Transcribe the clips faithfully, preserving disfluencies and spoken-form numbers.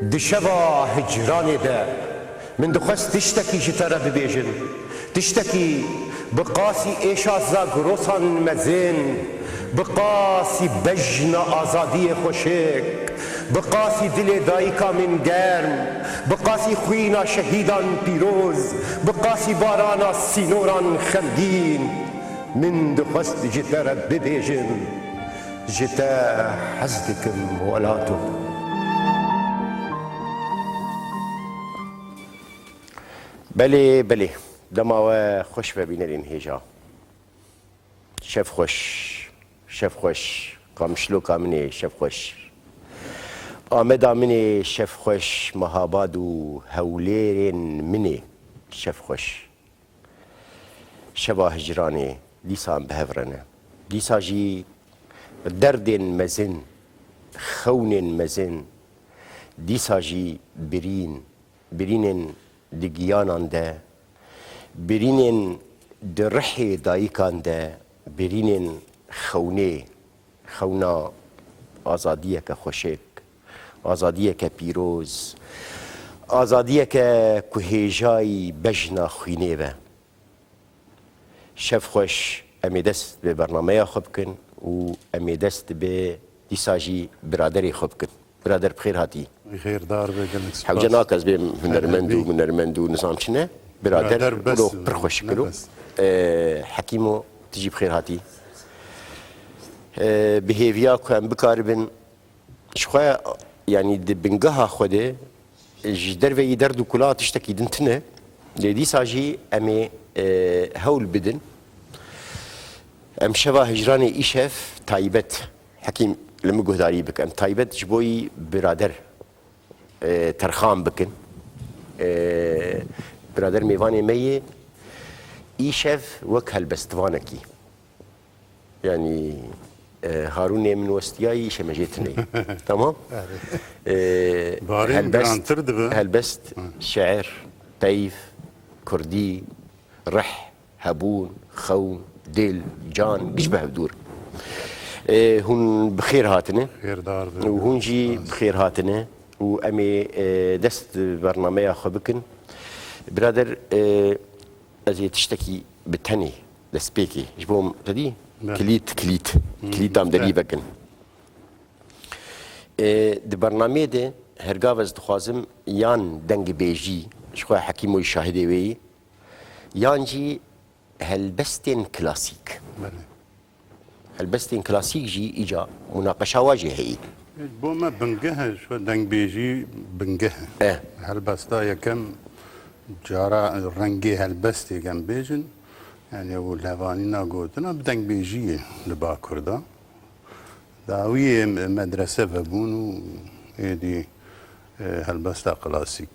Di şeva hicranê de min dixwest tiştekî ji te re bibêjim. Tiştekî bi qasî êşa Zagrosan mezin, bi qasî bejna azadiyê xweşik, bi qasî dilê dayika min germ, bi qasî xwîna şehîdan pîroz, bi qasî barana sînoran xemgîn, min dixwest ji te re bibêjim. Ji te hez dikim welato. Belê, belê. Dema we xweş be bînerên hêja. Şev xweş. Şev xweş. Qamişloka min ê şev xweş. Ameda min ê şev xweş. Mehabad û Hewlêrên min ê şev xweş. Şeva hicranê dîsa em bi hev re ne. Dîsa jî derdên mezin, xewnên mezin, dîsa jî birîn, birînên di giyanan de, birînên di rihê dayikan de, birînên xewnê, xewna azadiyeke xweşik, azadiyeke pîroz, azadiyeke ku hêjayî bejna xwînê be. Şev xweş, em ê dest bi bernameya xwe bikin û em ê dest bi dîsa jî biraderê xwe bikin. Birader, bi xêr hatî. Xêrdar be, gelek spas. Hewce nake ez bêm hunermend û Erê. Hunermend û nizam çi ne. Birader, Birader bes, wilo pir xweş ne kiro. Bes. Ee, Hekîmo, tu jî bi xêr hatî. Ee, bi hêviya ku em bikaribin ji xwe, yanî di bingeha xwe de, ji derveyî derd û kula tiştekî din tune. Lê dîsa jî em ê, e, hewl bidin. Em şeva hicranê îşev taybet, Hekîm, li min guhdarî bike. Em taybet ji bo yî birader, e, terxan bikin. E, birader mêvanê me yê îşev wek helbestvanekî. Yanî, e, Harûnê min westiyayî, îşê me jê tune ye. Tamam? Erê. E, Barîn helbest, girantir dibe. Helbest, Hı. Şiir, peyv, kurdî, rih, hebûn, xewn, dil, can, giş bi hev dûr. E, hûn bi xêr hatine. Xêrdar be. Û hûn jî bi xêr hatine. Û em ê, e, dest bernameya xwe bikin. Birader, e, Ez ê tiştekî bi tenê destpêkê ji bo te dî Be. Kilît, kilît. Hı, Kilîtan be. Derî vekin. Ê, di bernameyê de hergav ez dixwazim yan dengbêjî, ji xwe Hekîmoyî şahidê wê yî, yan jî helbestên klasîk. Belê. Helbestên klasîk jî îca munaqeşa wa jî heyî. Bo me bingeh e, ji xwe dengbêjî bingeh e. E. Helbesta yekem cara rengê helbestê em bêjin, yani ew levanîna gotina bi dengbêjiyê li Bakur de. Dawiyê medrese vebûn û êdî E, helbesta klasîk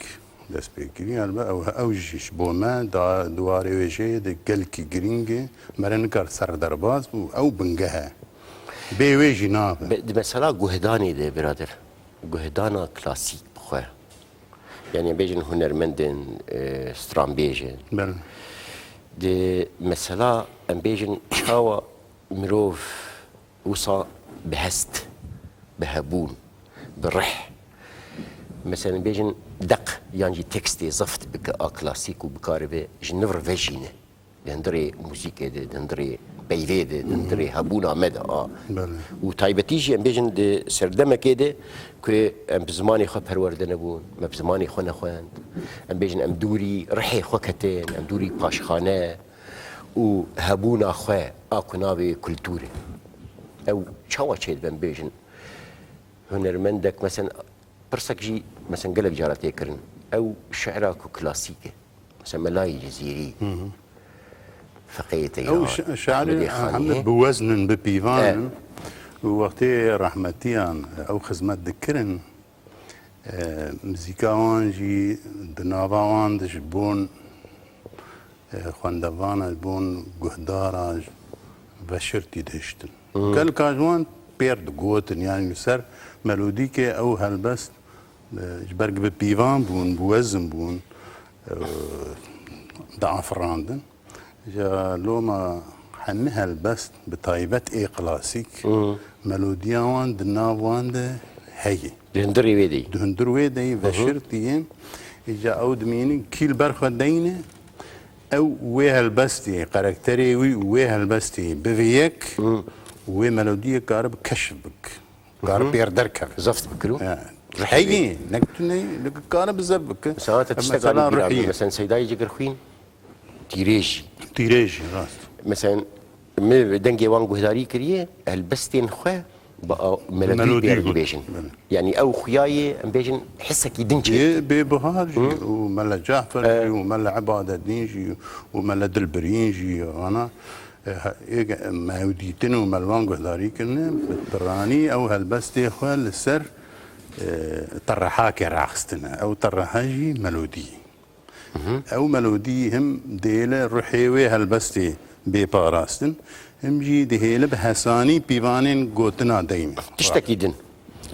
dest pê kirî. Helbe-, ew, ew jî ji bo me da, di warê wê jê de gelkî girîng e. Me re nikar ser derbas bû. Ew bingeh e. Bê wê jî nabe. Be, di mesela guhdanê de, birader. Guhdana klasîk bi xwe. Yani em bêjin hunermendin, e, stranbêjin. Belê. Di mesela em bêjin çawa mirov Wisa bi hest, bi hebûn, bi rih. Mesela bêjin deq yan jî tekstê zeft bike a klasîk û bikaribe ji nû re vejîne. Di hundirê muzîkê de, di hundirê peyvê de, di hundirê hebûna me de a. Belê. Û taybetî jî em bêjin di serdemekê de ku em bi zimanê xwe perwerde nebûn, me bi zimanê xwe nexwend. Em bêjin em dûrî rihê xwe ketin, em dûrî paşxane, û hebûna xwe a ku navê kultur e. Ew çawa çêdibe em bêjin? Hunermendek, mesen, pirsek jî, mesen, gelek cara tê kirin. Ew şi'ra ku klasîk e. Mesen, Melayê Cizîrî, Hı hı. Feqeyê Teyar, Ew şi-, şi'rê Ehmedê Xanî, hemî he? Bi wezn in, bi pîvan E. in. Û wextê rehmetiyan ew xizmet dikirin, E, muzîka wan jî di nava wan de ji bon, e, xwendevana, ji bon guhdara veşirtî dihiştin. Hmm. Gelka ji wan pêr digotin, yanî li ser melodîkê ew helbest, e, ji ber bi pîvan bûn, bi wezin bûn, e, diafirandin. Ja loma hemî helbest, bi taybet ê klasîk, Hı. melodiya wan di nav wan de heye. Di hundirê wê de yî. Di hundir wê de yî veşirtî ye. Îca ew dimînin kî li ber xwe deyne, ew wê helbestê, karakterê wî û wê helbestê bivê yek, wê melodiyê karibe keşf bik. Karibe pêr derkeve. Zeft bikiro. He. Heyî, nek tu neyî, nek karibe zeft bike. Mesela te tiştek alî bîra. Ruhiyê. Mesela Seydayê Cigirxwîn, tîrêjî. Tîrêjî, rast. Mesela, me dengê wan guhdarî kiriye, helbestên xwe bi a-, melodî pêr dibêjin. Belê. Yanî ew xuya ye, em bêjin, hisekî din çêdike. Bê, bê Bihar jî û Mele Cafer jî û Mele Ebadedîn jî û Mele Dilbirîn jî, ana, e, ha, ê, me ew dîtin û me li wan guhdarî kirine, bi piranî ew helbestê xwe li ser, e, terehakê raxistine. Ew tereha jî melodî ye. Ew melodî him dihêle ruhê wê helbestê bê parastin, him jî dihêle bi hesanî pîvanên gotina deyne. Tiştekî din.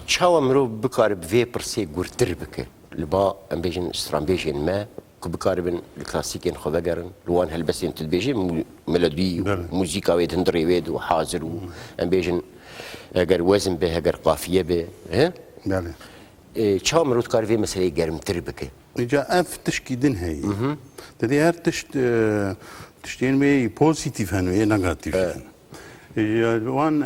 Çawa mirov bikare bi vê pirsê gurtir bike? Li ba, em bêjin, stranbêjên me ku bikaribin li klasîkên xwe vegerin, li wan helbestên tu dibêjî, mu-, melodî û muzîka wê di hundirê wê de û hazir û, em bêjin, heger wezn be, heger qafiye be, he? Belê. E, çawa mirov dikare vê meseleyê germtir bike? Îca ev tişkî din heye. Te dê her tişt, e, tiştên wê yê pozîtîf hene, yê negatîf jî hene. Îca wan, e,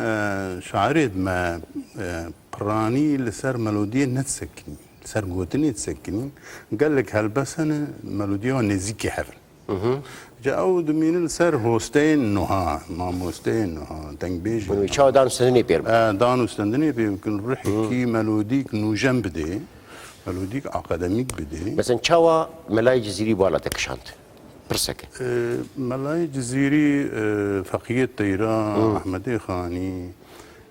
şairê me, e, piranî li ser melodiyê nedisekinî, li ser gotinê disekinî. Gelek helbest hene, melodiya wan nêzîkî hev in. Ca ew dimînin li ser hosteyên nuha, mamosteyên nuha, dengbêjên nuha. Hûn wê çawa dan û stendinê pêr bikin? E, dan û stendinê pêr bikin, ruhekî melodîk nûjen bidê, melodîk akademîk bidê. Mesela çawa Melayê Cizîrî bala te kişand? Pirseke. E, Melayê Cizîrî, e, Feqiyê Teyra, Ehmedê Xanî,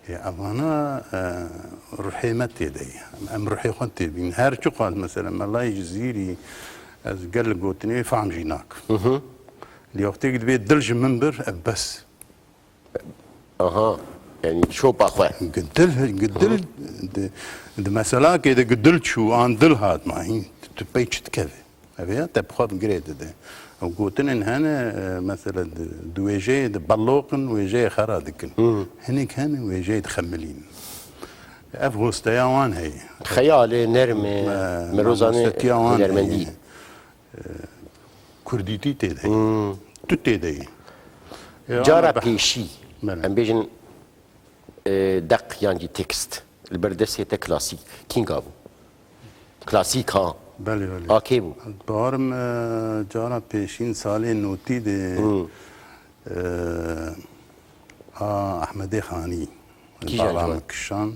Ê, evana, e, ruhê me tê de ye. Em ruhê xwe tê bîn. Her çiqas, mesela, Melayê Cizîrî, ez gel li gotinê fam jî nakim. Lê wextê ku dibê dil ji min bir, ev bes. Aha, yani şopa xwe. Gi dil, gi dil, di, di meselakê de gi dil çû, an dil hat ma, hîn tu, tu pey çi dikeve? Ev ya te bi xwe bi girê dide. Ew gotinên hene, e, mesela di, di wêjeyê de beloqin, wêjeyê xera dikin. Hinek hene wêjeyê dixemilînin. Ev hosteya wan heye. Xeyalê nerm e, me, merozanê mamostetiya wan hunermendî heye. E, kurdîtî tê de ye. Tu tê de yî. E, cara pêşî, em bêjin, e, deq yan jî tekst li ber destê te klasîk, kînga bû? Klasîk ha. Belê, belê. A kê bû? Bawerim, e, cara pêşîn salê notî de, e, a Ehmedê Xanî bala min kişand.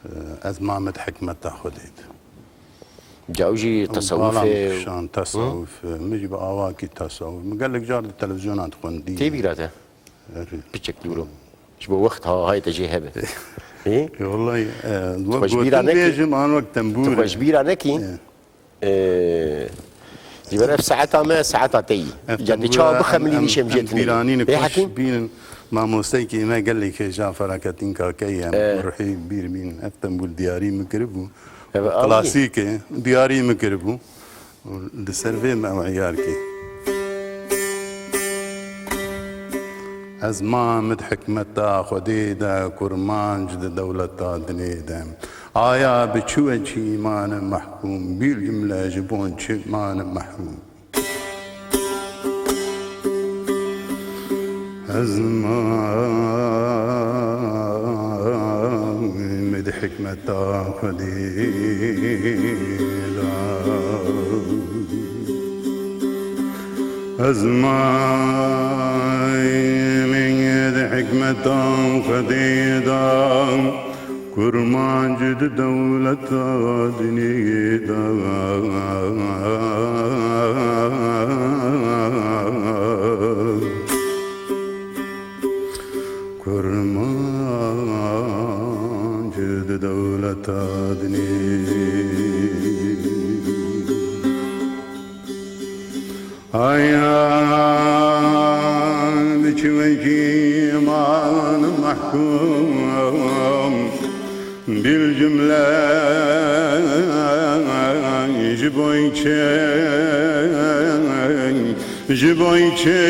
E, ez ma min di hikmeta Xwedê de. Ca ew jî tesewuf e. Bala min kişand, tesewuf e. Min jî bi awakî tesewuf. Min gelek car di televîzyonan dixwendî. Tê bîra te? Erê. Piçek dûr o. Ji bo wext ha, hayê te jê hebe. Ê? Ê, wellahî, e, wek gotin bêjim, an wek tembûr. Tu xwe ji bîra nekî? Ê. Ê, ji ber ev saeta me, saeta te yî. Ca tu çawa bixemilî nîşem jê tune. Em pîranî ne, koş bînin. Mamosteyekî me gelekî Cafer Aketîn Kakeyî, em ruhî bîr bînin. Ev tembûr diyarî min kiribû. Ev klasîk e, diyarî min kiribû. Û li ser vê me ew eyar kir. Ez mam di hikmeta Xwedê de, kurmanc di dewleta dinê de. Aya bi çi wecî mane mehkûm, bîl cumle ji bo çi mane mehrûm. Ez mam di hikmeta Xwedê de. Ez mam di hikmeta Xwedê de. Kurmanc di dewleta dinê de. Kurmanc di dewleta dinê. Aya bi çi wecî man mehkûm, bîl cumle ji bo çi, ji bo çi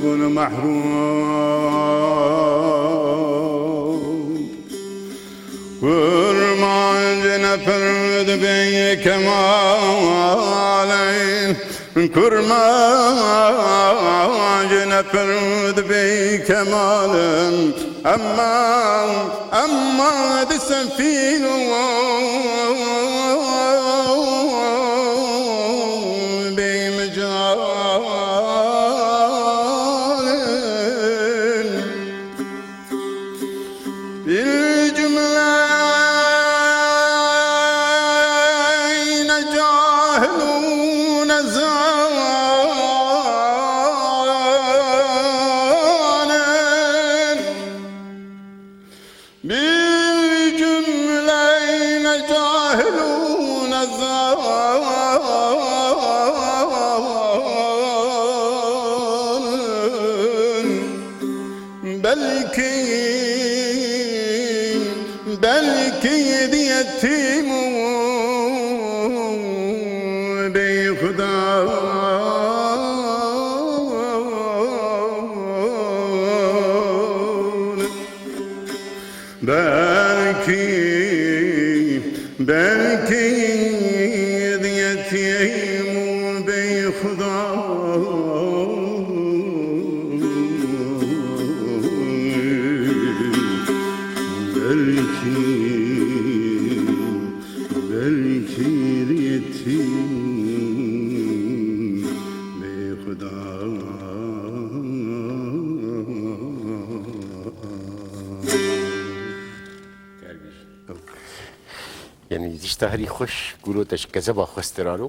bûn mehrûm. Kurmanc ne pir dibê kemalin, kurmanc ne pir dibê kemalin, emma, emma di sefîl û bê mecalin. بالجملة جاهلون زانن. بالجملة جاهلون زانن. Belkî, belkî diyetîm û bêxuda. Belkî, belkî diyetîm û bêxuda. Belkî, belkî diyetîm bêxuda. Yanî, zî ji te herî xweş, Gulo, te ji kezeba xwe stirano.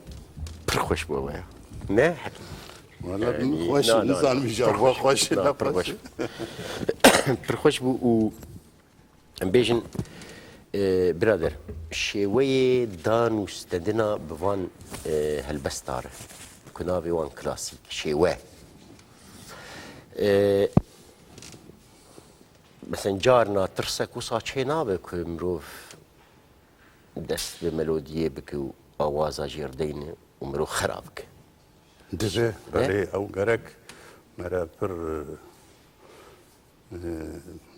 Pir xweş bû ew ya. Ne? Wala, yanî, xweş, na, na, nizanim na, ji pir xwe xweş, xweş, na, ne pir xweş. Pir xweş bû û em bêjin, e, birader, şêweyê dan û stendina bi van, e, helbesta re, ku navê wan klasîk, şêwe. E, Mesela carna tirsek wisa çê nabe ku mirov dest bi melodiyê bike û awaza jê re deyne û mirov xera bike. Dibe, ne? Belê, ew gerek mere pir, e,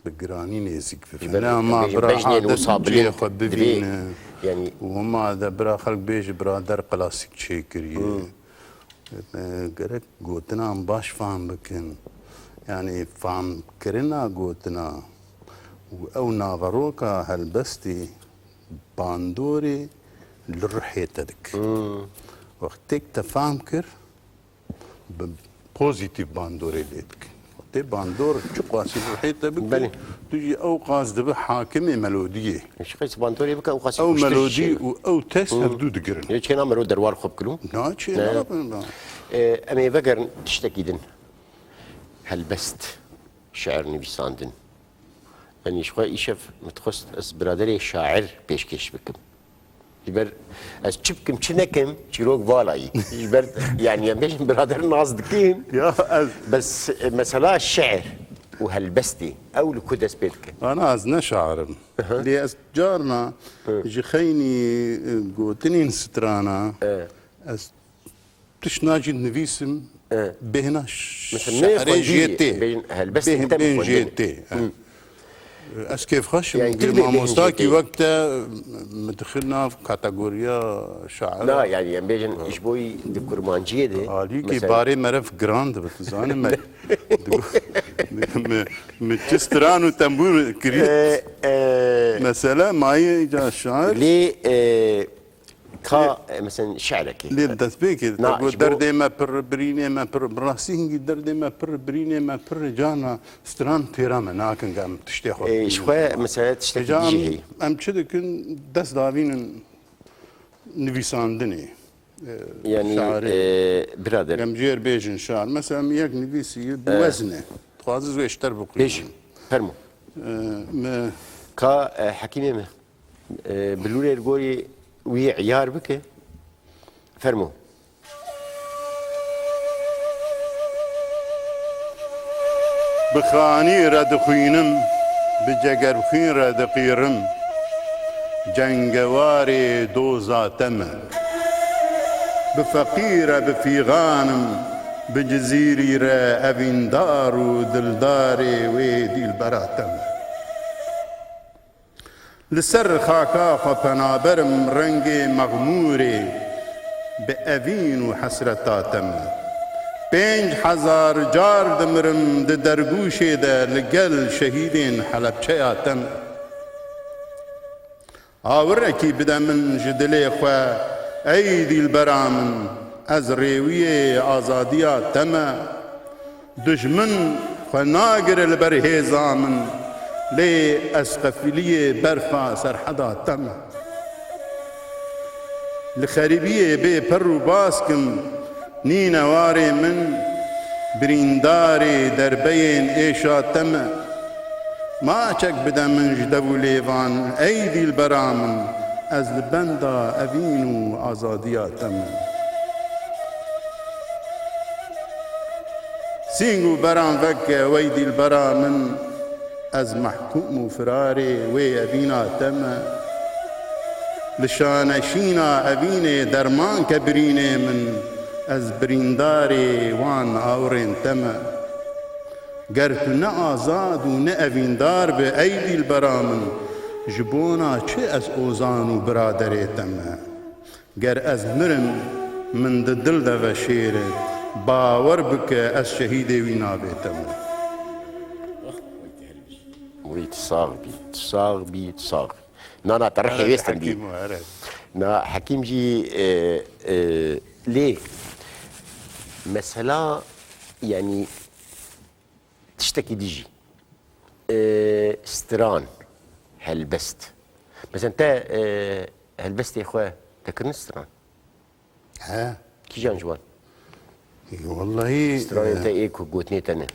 bi giranî nêzîk bibe. Ji ber, ne, em ma bêjin, bira bejnên adet wisa cihê bilind xwe divê, bibîne. Yanî û hema de bira xelk bêje birader klasîk çêkiriye. Hmm. E, gerek gotinan baş fam bikin. Yanî famkirina gotina û ew naveroka helbestê bandorê li ruhê te dike. Hmm. Wextêk te fam kir, bi pozîtîf bandorê lê dike. Wextê bandor çiqas li ruhê te bike, belê, tu jî ew qas dibe hakimê melodiyê. Ji qeys bandorê bike, ew qas ew kuştir melodî jî û ew test, hmm, hevdû digirin. Yê çêna mero derwar xwe bikilo? Na, çê ne, nabin, na. E, em ê vegerin tiştekî din. Helbest, şiir nivîsandin. Yanî ji xwe îşev min dixwest ez biraderê şair pêşkêş bikim. Ji ber ez çi bikim, çi nekim, çîrok vala yî. Ji ber, yanî, em bêjin birader nas dikim. Ya, ez bes, e, mesela şiir û helbestê, ew li ku dest pê dike? Ana, ez ne şair im. Aha. Lê ez carna, hı, ji xeynî, e, gotinên strana, e, ez tişt nacî nivîsim, e, bêhna, mesela, şiirê jê tê. Bêhn, helbestên te bêhn jê tê. Hı. Ez kêfxweş im. Yanî, tu dibê bêhn jê tê. Mamostakî wek te min dixin nav kategoriya şaira. Na, yanî, em bêjin, ji bo yî di kurmanciyê de, alîkî mesela, barê meriv giran dibe, tu zanî me. Min, min çi stran û tembûr kirî. E, e. Mesela, mayê îca şair. Lê, e, Ka, e, mesela şiirekê. Lê destpêkê, na, te got, ji bo derdê me pir, birînê me pir, bi rastî hingî derdê me pir, birînê me pir, carna stran têra me nakin, em tiştê xwe, e, ji xwe, mesela tiştekî, îca din jî heye. Em çi dikin, dest davînin nivîsandinê, e, yanî, şairê. E, birader. Em jê re bêjin şair. Mesela em yek nivîsî bi, e, wezn e. Dixwaze ez wê ji te re biqînim. Bêjin, fermo. E, me ka, e, Hekîmê me. E, bilûrê li gorî wî îyar bike. Fermo. Bi xanî re dixwînim, bi cegerxwîn re diqîrim. Cengewarê doza te me. Bi feqî re bi fîxan im, bi Cizîrî re evîndar û dildarê wê dîlbera te me. Li ser xaka xwe penaberim rengê mexmûrê bi evîn û hesreta te me. Pênc hezar car dimirim di dergûşê de li gel şehîdên Helebçeya te me. Awirekî bide min ji dilê xwe, ey dîlbera min, ez rêwiyê azadiya te me. Dijmin xwe nagire li ber hêza min, lê ez qefiliyê berfa serheda te me. Li xerîbiyê bê per û bask im, nîne warê min, birîndarê derbeyên êşa te me. Maçek bide min ji dev û lêvan, ey dîlbera min, ez li benda evîn û azadiya te me. Sîng û beran veke wey dîlbera min, ez mehkûm û firarê wê evîna te me. Li şaneşîna evînê derman ke birînê min, ez birîndarê wan awirên te me. Ger tu ne azad û ne evîndar bi, ey dîlbera min, ji bona çi ez ozan û biraderê te me? Ger ez mirim, min di dil de veşêre, bawer bike ez şehîdê wî nabê te me. Wî tu sax bî, tu sax bî, tu sax bî. Na, na, te rihê wêstin bî. Na, Hekîm jî e, e, lê mesela, yanî tiştekî dijî. E, stran, helbest. Mesela te e, helbestê xwe te kirin stran? He. Kîjan ji wan? Wallahî Stranên te ê ku gotinê te ne?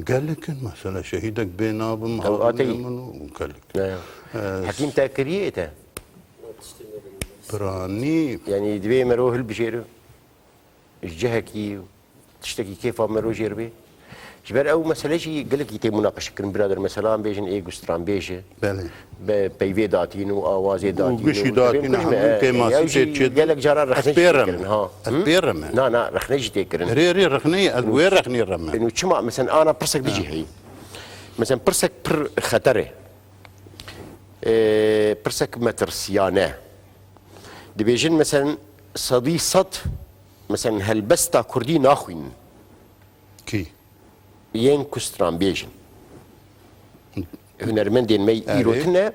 Gelek in mesela şehîdek bê nabim Ew ateyî. Min û gelek. Ne, ya. Hekîm te kiriye te? Piranî. Yanî divê mero hilbijêre. Ji cihekî tiştekî kêfa mero jêr bê. Ji ber ew mesele jî gelekî tê munaqeşe kirin birader. Mesela em bêjin ê gustran bêje. Belê. Be peyvê datîn û awazê datîn. Gişî datîn, hemû kêmasî tê çê. Gelek caran rexne jî tê kirin. Ha. Ez pê reme. Na, na, rexne jî tê kirin. Rê rê rexne ye, ez wê rexnê reme. Û çima, mesela ana pirsek dijî heyî. Mesela pirsek pir xeter e. E, pirsek metirsiyane. Dibêjin, mesela, sedî sed, mesela, helbesta kurdî naxwînin. Kî? Yên ku stranbêj in. Hunermendên me îro tune,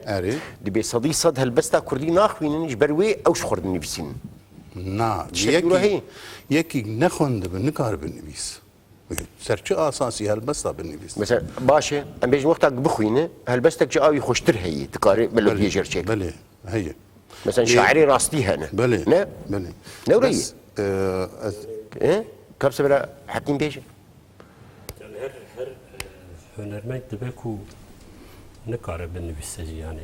dibê sedî sed helbesta kurdî naxwînin, ji ber wê ew ji xwe dinivîsînin. Na, yekî, yekî nexwendibe, nikare binivîs. Ser çi asasî helbesta binivîs? Mesela, baş e, em bêjin wexta bixwîne, helbestek ji awî xweştir heye, dikare melodiyê jêr çêke. Belê, heye. Mesela şairê rastî hene. Belê. Ne? Belê. Ne were ye? E, ka bi se bira Hekîm bêje. Yani her, her e, hunermend dibe ku nikare binivîse jî yani.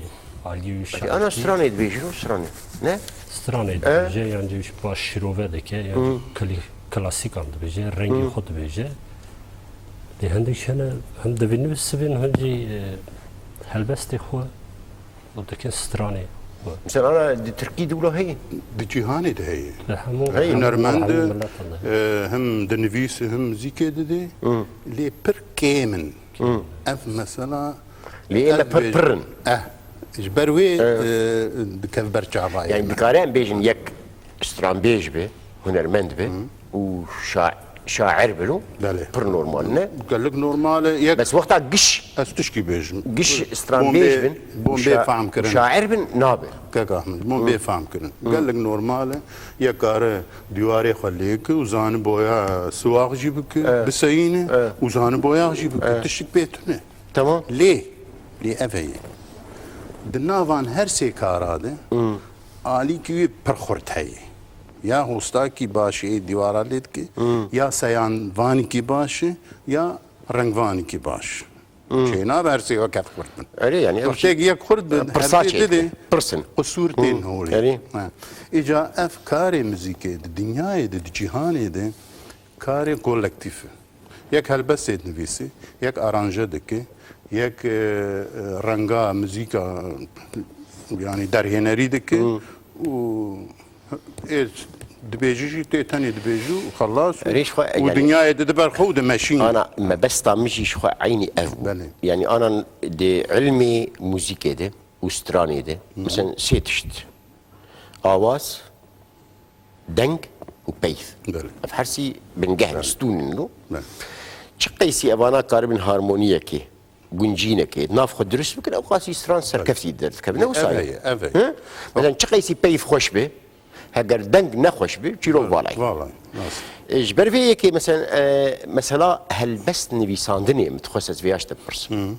Aliyê wî şair. Ana stranê dibêjin û stranê. Ne? Stranê dibêje yan jî baş şirove dike yan jî klasîkan dibêje, rengê xwe dibêje. Lê hindek hene hem dibînin sibên hin jî e, helbestê xwe û dikin stranê xwe. Mesela ana di tirkî de wilo heye? Di cîhanê de heye. Li hemû Heye. Hunermend hemû miletan de. E, hem dinivîse hem muzîkê dide. Lê pir kêm in. Ev mesela Lê ê me pir pir in. Eh, ji ber wê e, dikeve ber çavayê. Yani dikare em bêjin yek stranbêj be, hunermend be û şa şair bin û Belê. Pir normal ne? Gelek normal e. Yek Bes wexta giş, ez tişkî bêjim. Giş stranbêj bin, bom bê fehm kirin. Şair bin nabe. Kek Ahmed, bom bê fehm kirin. Gelek normal e. Yek kare dîwarê xwe lêke û zaniboya siwax jî bike, biseyîne û zaniboyax jî bike. Tiştik pê tune. Tamam. Lê, lê ev heye. Di navan her sê kara de alîkî wî pir xurt heye. Ya hostakî baş ê dîwara lê dike, ya seyanvanîkî baş e, ya rengvanîkî baş. Çênabe her sê wek hev xurt bin. Erê, yani ew Wextê jî yek xurt bin, pirsa her sê çêdike. Dide, pirsin. Qusûr tên holê. Erê. Ha. Îca ev karê muzîkê di dinyayê de, di cîhanê de karê kolektîf e. Yek helbestê dinivîsî, yek aranje dike, yek e, e, renga muzîka yani derhênerî dike û ê dibêjî jî tê tenê dibêjî û xelas û, Erê, ji xwe, û yani, dinyayê dide ber xwe û dimeşîne. Ana mebesta min jî ji xwe eynî ev bû. Belê. Yani ana di ilmê muzîkê de û stranê de, mesela sê tişt. Awaz, deng û peyv. Belê. Ev her sî bingeh in, stûn in lo. Belê. Çi qeysî evana karibin harmoniyekê, guncînekê, nav xwe dirust bikin, ew qasî stran serkeftî derdikevin. Ne wisa ye? Ev heye, ev heye. Hı? Mesela çi qeysî peyv xweş be, heger deng nexweş be, çîrok vala ye. Vala ye, rast. E, ji ber vê yekê mesela, e, mesela helbest nivîsandinê min dixwest ez vê yaş te bipirsim. Hı.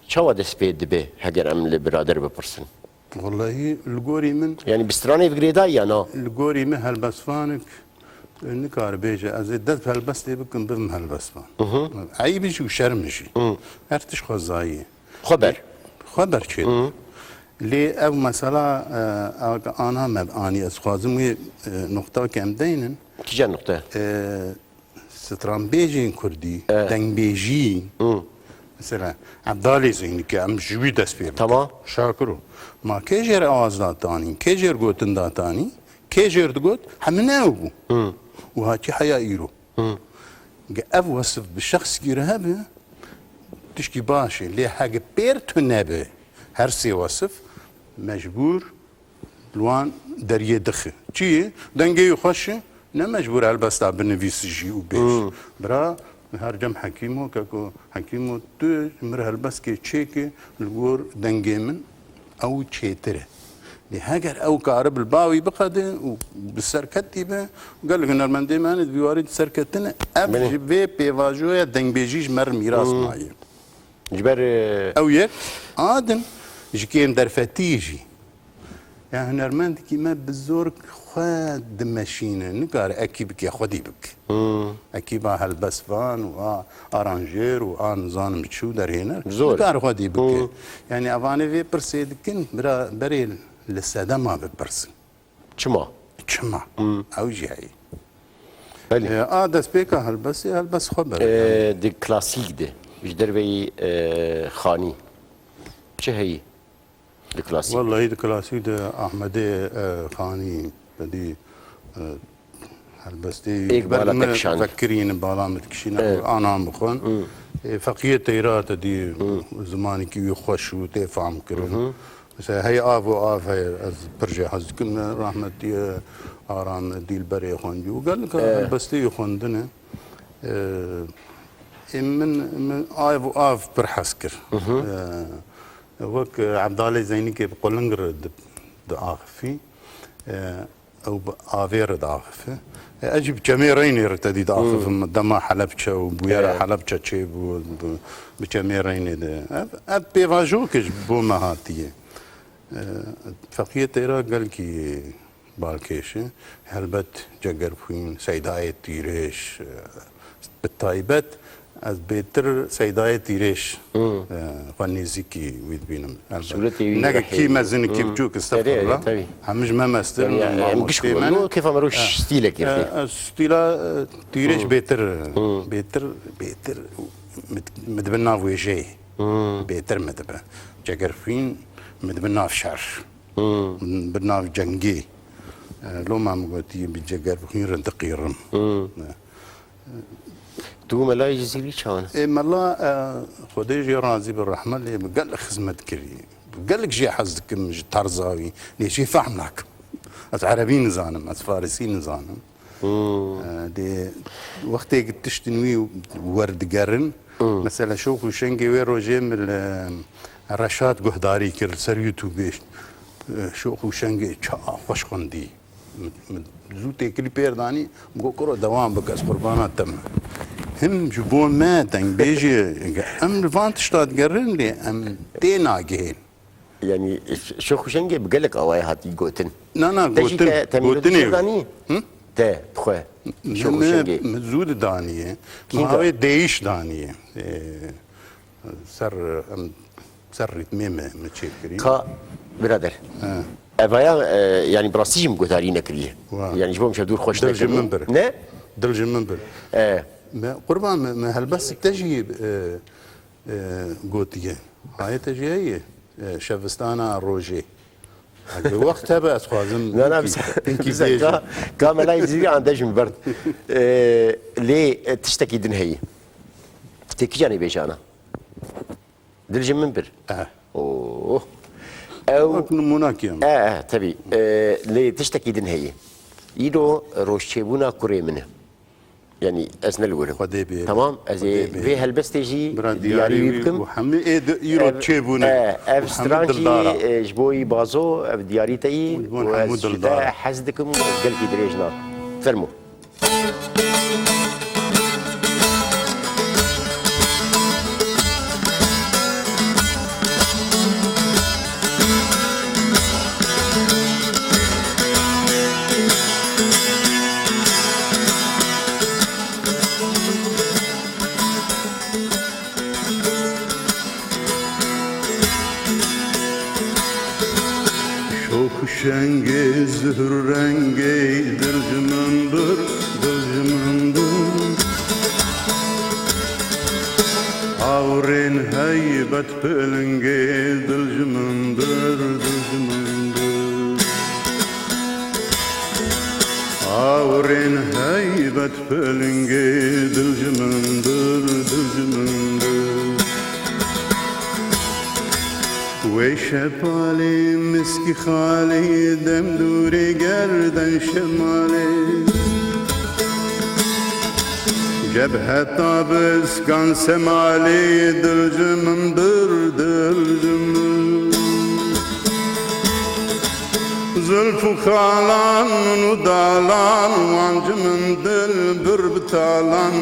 Çawa dest pê dibe heger em li birader bipirsin? Wellahî li gorî min Yani bi stranê bi girêdayî ya na? Li gorî min helbestvanik, e, nikare bêje, ez ê dest bi helbestê bikim, bibim helbestvan. Eyb jî û şerm jî. Her tişt xwezayî ye. Xwe ber. Xwe ber çê. Lê ev mesela, e, ew ke ana me anî, ez xwazim wê, e, noqta ke em deynin. Kîja noqte? E, Stranbêjên kurdî, dengbêjî, mesela Ebdalê Zeynî ke em ji wî dest pê bikin. Tamam. Şakiro. Ma kê jêr awaz datanî, kê jêr gotin datanî, kê jêr digot, hemine ew bû. Û hatî heya îro. Ge ev wesif bi şexskî re hebe, tişkî baş e. Lê hege pêr tune be her sê wesif, mecbûr li wan deriyê dixi. Çi ye? Dengê wî xweş e, ne mecbûr helbesta binivîsî jî û bêj. Bira, her cem Hekîmo, keko Hekîmo, tu ji min re helbestkê çêke li gor dengê min, ew çêtir e. Lê heger ew karibe li ba wî biqede û bi serketî be, gelek hunermendê me hene di vî warî di serketine, ev Belê. ji vê pêvajoya dengbêjî ji me re mîras maye. Ji ber, e, Ew yek, a din, ji kêm derfetî jî. Ya hunermendekî me bi zor xwe dimeşîne, nikare ekîbikê xwedî bike. Ekîba helbestvan û a aranjêr û a nizanim çi û derhêner, Zor. nikare xwedî bike. Yani evanê vê pirsê dikin, bira berê li sedema bipirsin. Çima? Çima? Ew jî heye. Belê. E, a destpêka helbestê, helbest xwe bere. E, di klasîk de, ji derveyî, e, xanî, çi heyî di klasîk? Wellahî di klasîk de Ahmedê, e, Xanî, bedî, e, helbestê Êk ber bala min te kişand. vekirîne, bala min dikişîne, Evet. anan bixwin. E, Feqiyê Teyra te dî zimanekî wî xweş û tê fam kirin. Mesela hey av û av heye, ez pir jê hez dikim, rahmetî, e, Aram Dîlberê xwendî û gelek helbestê wî xwendine. E, ê min, min av û av pir hez kir. E, wek, e, Ebdalê Zeynîkê bi quling re di, diaxifî. E, ew bi avê re diaxife. E, ez jî bi çemê Reynê re tedî diaxifim. Dema Helebçe û bûyera Helebçe çêbû, bi, bi çemê Reynê de. Ev, ev pêvajoke ji bo me hatiye. E, Feqiyê Teyra gelkî balkêş e. Helbet Cegerxwîn, Seydayê Tîrêj, e, bi taybet ez bêtir Seydayê Tîrêj, e, xwe nêzîkî wî dibînim. Helbet. Sûretê wî Ne rehê kî wî. mezin, kî Hmm. biçûk, Erê, erê, estexfirullah. tabii. Hemî ji me mestir Yani, in, yani, em giş mamostê me ne. Kêfa me roj Ha. stîlekê E, fê. e, stîla, e, Tîrêj bêtir, bêtir, bêtir mi, mi dibe nav wêjeyê. Bêtir mi dibe. Cegerxwîn mi dibe nav şer. Bi nav cengê. E, loma min gotî, bi Cegerxwîn rindiqî rim. E, Tu Melayê Cizîrî çawan? Ê Mela, e, Xwedê jê razî bi, rehmet lê, bi gelek xizmet kirî. Bi gelek jê hez dikim ji terza wî. Lê jê fehm nakim. Ez erebî nizanim, ez farisî nizanim. E, dê wextê ki tiştin wî werdigerin, mesela şox û şengê wê rojê min li Reşat guhdarî kir li ser YouTubeê. E, şox û şengê ça xweş xwendî. Min, min zû têkilî pêr danî, min got, "Kuro, dewam bike, ez qurbana te me." Him ji bo me dengbêjê, em li van tişta digerin, lê em tê nagihên. Yani, ş-, şox û şengê bi gelek awayê hatî gotin. Na, na, Te jî gotin, te, te gotinê mîrotî wî. danî? Hı? Te, bi xwe. Şox û Me, şengê. me zû didaniye. Kî Me da? Hawê değiş daniye. Ee, ser, em, ser ritmê me, me çêkirî. Ka, birader. He. Evaya, e, yani, bi rastî jî min guhdarî nekiriye. Wa. Yani, ji bo min şevdûr xweş Dil ji nekirî. min bir. Ne? Dil ji min bir. E. Me, qurban me, me helbestik te jî, e, e, gotiye. Hayê te jî heye, e, şevistana rojê. Heke wext hebe ez xwazim Na, na, pinkî, bize, pinkî bize, bêjim. Ka, ka Melayê Cizîrî an de ji min berd. E, lê, e, tiştekî din heye. Tê kîjanê bêjana? Dil ji min bir. Eh. Oh. Ew wek nimûnakî em. E, e, tebî. E, lê tiştekî din heye. Îro rojçêbûna kurê min e. Yanî ez ne li wir im. Xwedê bê. Tamam, ez ê Xwedê bê. Vê helbestê jî Bira diyarî diyarî wî wî bikim. Û hemî ê di îro Ev, çêbûne. E, ev Û hemî stran jî, dildar e. E, ji bo wî bazo, ev diyarî te yî. Û ji bo û hemû ez ji te dildar. Hez dikim û gelkî dirêj nakim. Fermo. Şox û şengê, zuhr û rengê, dil ji min bir, dil ji min bir. Awirên heybet pilingê, dil ji min bir, dil ji min bir. Awirên heybet pilingê, dil ji min bir, dil ji min bir. Wê şepalê miskî xalê, dem dûrê gerden şemalê. Cebheta biskan semalê, dil ji min bir, dil ji min. Zilf û xalan û dalan, wan ji min dil bir bi talan.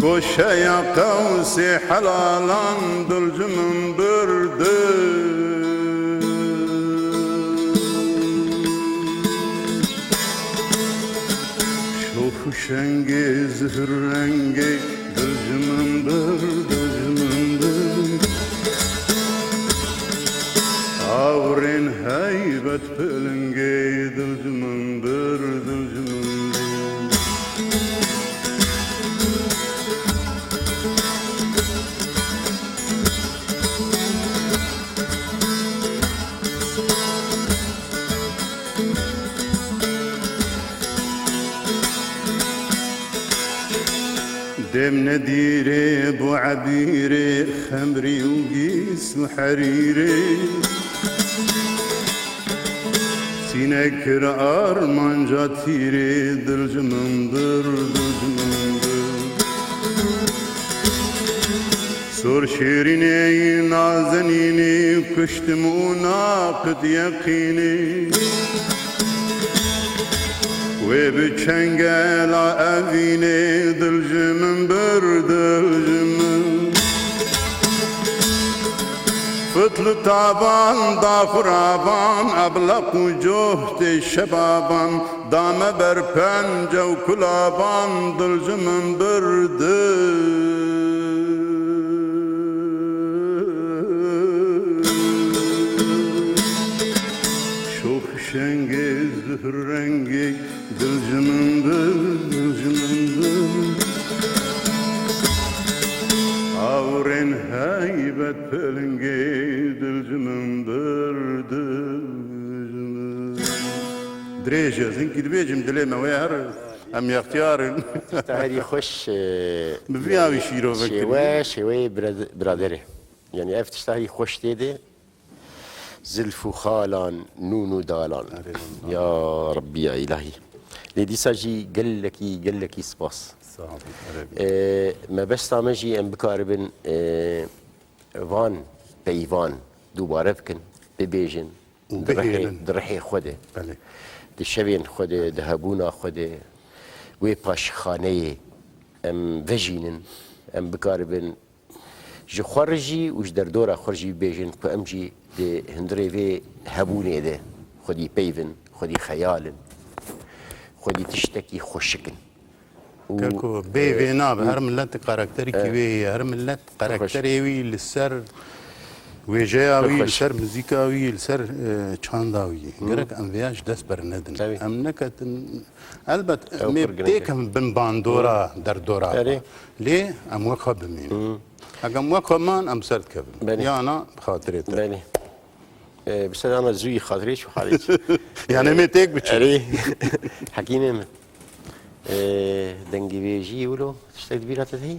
Goşeya qewsê helalan, dil ji min bir, dil. Şox û şengê, zuhr rengê, dil ji min bir, dil ji min bir. Awirên heybet pilingê, dil ji min bir, dil ji min bir. Dem nedîrê bo ebîrê, xemrî û gîs û herîrê. Sîne kir armanca tîrê, dil ji min bir, dil ji min bir. Sor şêrînê nazenînê, kuştim û naqit yeqînê. Wê bi çengela evînê, dil ji min bir, dil ji min. Fitli tavan, daxuravan, ebleq û cohtê şebavan, dame ber pence û kulavan, dil ji min bir, dil. Şox şengê, zuhr rengê, dil ji min bir, dil ji min bir. Awirên heybet pilingê, dil ji min bir, dil ji min. Dirêj e, ez hinkî dibêjim, dilê me wê her, em yextiyar in. Te herî xweş, e, Bi vî awî şîrove şêwe, kiriye. Şêweyê bira-, biraderê. Yani ev tişta herî xweş tê de. Zilf û xalan, nûn û dalan. Erê, nûn, dalan. Ya Rabbî ya îlahî. Lê dîsa jî gelekî, gelekî spas. Sağ olun, erê. E, mebesta me jî em bikaribin, e, van peyvan dubare bikin, bibêjin, Û di rihê, bihêlin. Di rihê xwe de, Belê. Di şevên xwe de, di hebûna xwe de, wê paşxaneyê em vejînin, em bikaribin ji xwe re jî û ji derdora xwe re jî bibêjin ku em jî di hundirê vê hebûnê de xwedî peyv in, xwedî xeyal in, xwedî tiştekî xweşik in. Û, Keko, bê e, vê nabe. Her milet karakterî kî, e, wê ye. Her milet karakterê wî li ser wêjeya wî, li ser muzîka wî, li ser, e, çanda wî. Gerek em vêya ji dest bernedin. Tabii. Em neketin, elbet, Ew em ê pir giring e. Têkevin bin bandora derdora xwe. Erê. Lê em wek xwe bimînin. Hı. Eger em wek xwe man, em ser dikevin. Belê. Yana bi xatirê te. Belê. E, bi sedana zûyî xatirê çû halê çi. Yani em ê têk biçin. Erê. Hekîmê min. E, dengê vê jî wilo tiştek di bîra te de heye?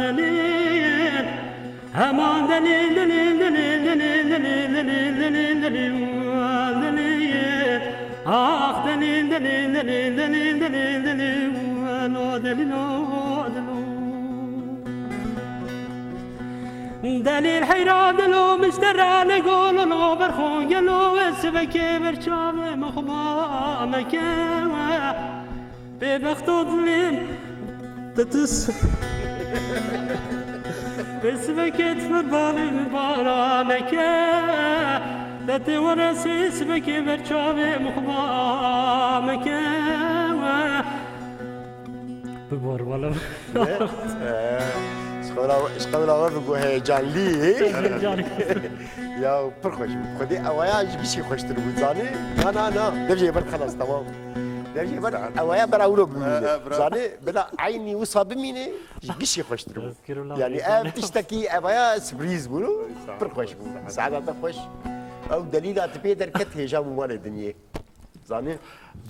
Delîl, heman delîl, delîl, delîl, delîl, delîl, delîl, delîl, delîl, delîl, delîl, delîl, delîl, delîl, ah, delîl, delîl, delîl, delîl, delîl, delîl, lo, delîl, lo, delîl, lo. Delîl heyra dilo, miştera li golo, lo, berxo gelo, ez sivekê ber çavê min xwe ba meke. Bêbexto dilê min, te tu s-, bê sivekê tu min balê min bara neke. Te tê were sê sivekê ber çavê min xwe ba meke. Bi bor wala. Ne? Ee, ji qewla, ji qewla we bigo heyecanlî. Heyecanlî. Ya pir xweş bû. Xwedê ewaya ji gişî xweştir bû, zanî? Na, na, na. Dev jê ber xelas, temam. Dev jê ber ewaya bera wilo bimîne. He, he, bravo. Zanî? Bila eynî wisa bimîne, ji gişî xweştir bû. Yanî ev tiştekî ewaya sürprîz bû. Pir xweş bû. Saeta te xweş. Ew delîla tu pê derket hêja bû malê dinyê. Zanî?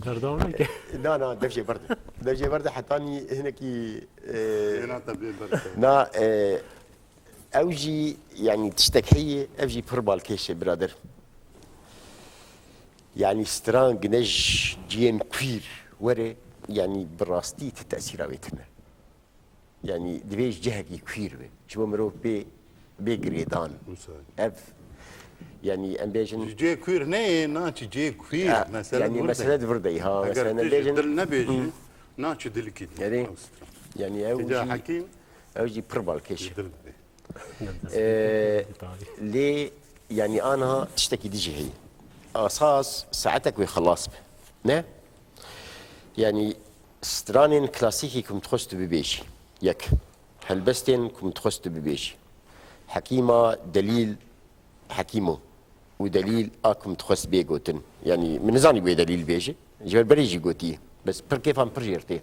Berdewam neke. Na, na, dev jê berde. Dev jê berde hetanî hinekî, e, Hêna te bê berde. Na, e, ew jî, yanî tiştek heye, ev jî pir balkêş e, birader. Yanî stran gine ji ciyên queer were, yanî bi rastî ti tesîra wê tune. Yanî divê ji cihekî queer be. Ji bo mirov bê, bê girêdan. Wisa. Ev, yanî em bêjin Ji cihê queer neyê, na çi cihê queer. Ha, mesele yanî di vir de mesele ye. Di vir de ye, ha, eger mesele tu ji bêjin dil nebêjî, Hı. na çi dilikî dî. Erê, yanî ew Tîca jî, Hekîm ew jî pir balkêş e. Ji dil dibê. Ee, lê, yanî, anha tiştekî dijî heye. Asas saetek wê xelas be. Ne? Yanî, stranên klasîkî ku min dixwest tu bibêjî. Yek. Helbestên ku min dixwest tu bibêjî. Hekîma Delîl Hekîmo û Delîl a ku min dixwest bê gotin. Yanî, min nizanî wê Delîl bêje. Ji ber berê jî gotiye. Bes pir kêfa min pir jêr tê.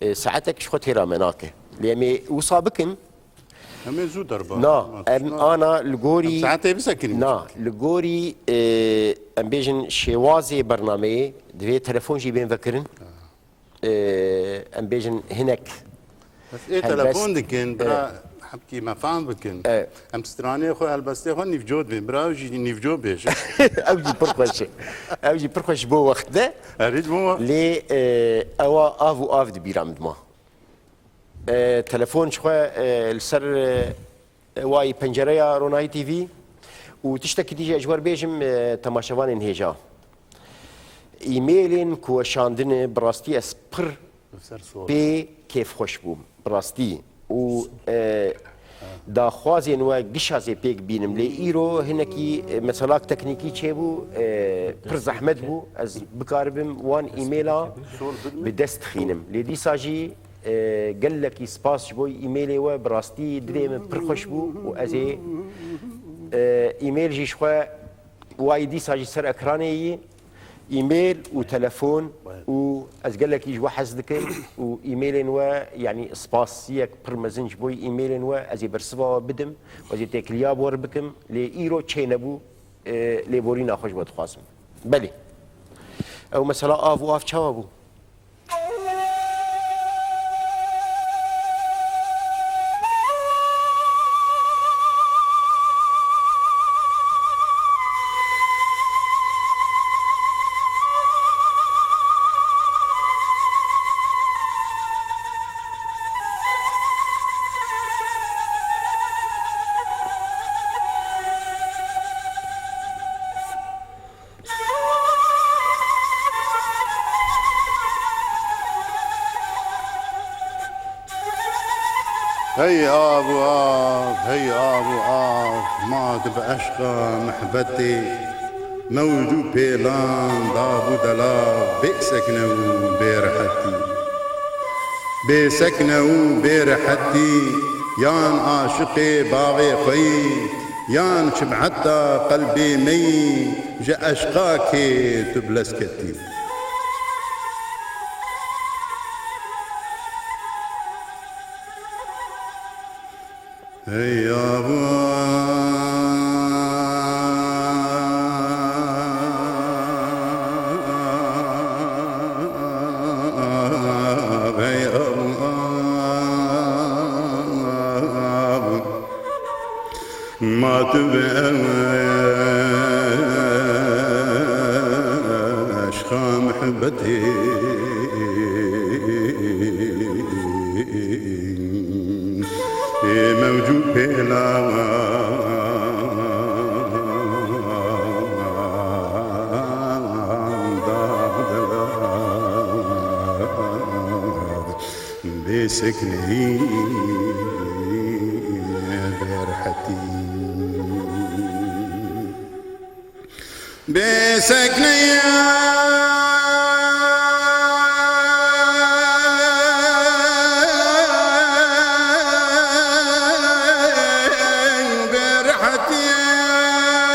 E, saetek ji xwe têra me nake. Lê em ê wisa bikin. Em ê zû derba. Na, em ana li gorî Em saetê bisekinî. Na, li gorî, e, em bêjin şêwazê bernameyê divê telefon jî bên vekirin. E, em bêjin hinek Bes ê helbest. Telefon dikin, bira E. hepkî me fam bikin. E. Em stranê xwe, helbestê xwe nîvco dibên. Bira ew jî nîvco bêje. Ew jî pir xweş e. Ew jî pir xweş bo wext de. Erê ji bo wext. Lê, e, ewa av û av di bîra min dima. E, telefon ji xwe, e, li ser, e, wayî pencereya Ronahî T V û tiştekî dî jî ez ji we bêjim, e, temaşevanên hêja. Îmêlên ku weşandine bi rastî ez pir Li ser sor. pê kêfxweş bûm. Bi rastî. Û, e, daxwazên we gişa zê pêk bînim. Lê îro hinekî, e, meselak teknîkî çêbû, e, pir zehmet bû. Ez bikaribim wan îmêla bi dest xînim. Lê dîsa jî, e, gelekî spas ji bo îmêlê we, bi rastî dilê min pir xweş bû û ez ê E, e-mail jî ji xwe wayî dîsa jî ser ekranê yî. E-mail û telefon û ez gelekî ji we hez dikim û e-mailên we, yanî spasiyek pir mezin ji bo e-mailên we ez ê bersiva we bidim û ez ê têkiliya bi we re bikim. Lê îro çênebû, e, lêborîna xwe ji we dixwazim. Belê. Ew mesela av û av çawa bû? Hey av û av, hey av û av, ma tu bi eşqa mihbetê, mewc û pêlan, dab û delav, bê sekne û bê rehetî. Bê sekne û bê rehetî, yan aşiqê baxê xwe yî, yan şibheta qelbê me yî, ji eşqa kê tu bi lez ketî. Hey yabo, hey yabo, ma tu bi eşqa mihbetê. Ê mewcû pêla bê sekneyî, bê rehetî. Bê sekneyî. Bê rehetî. Yan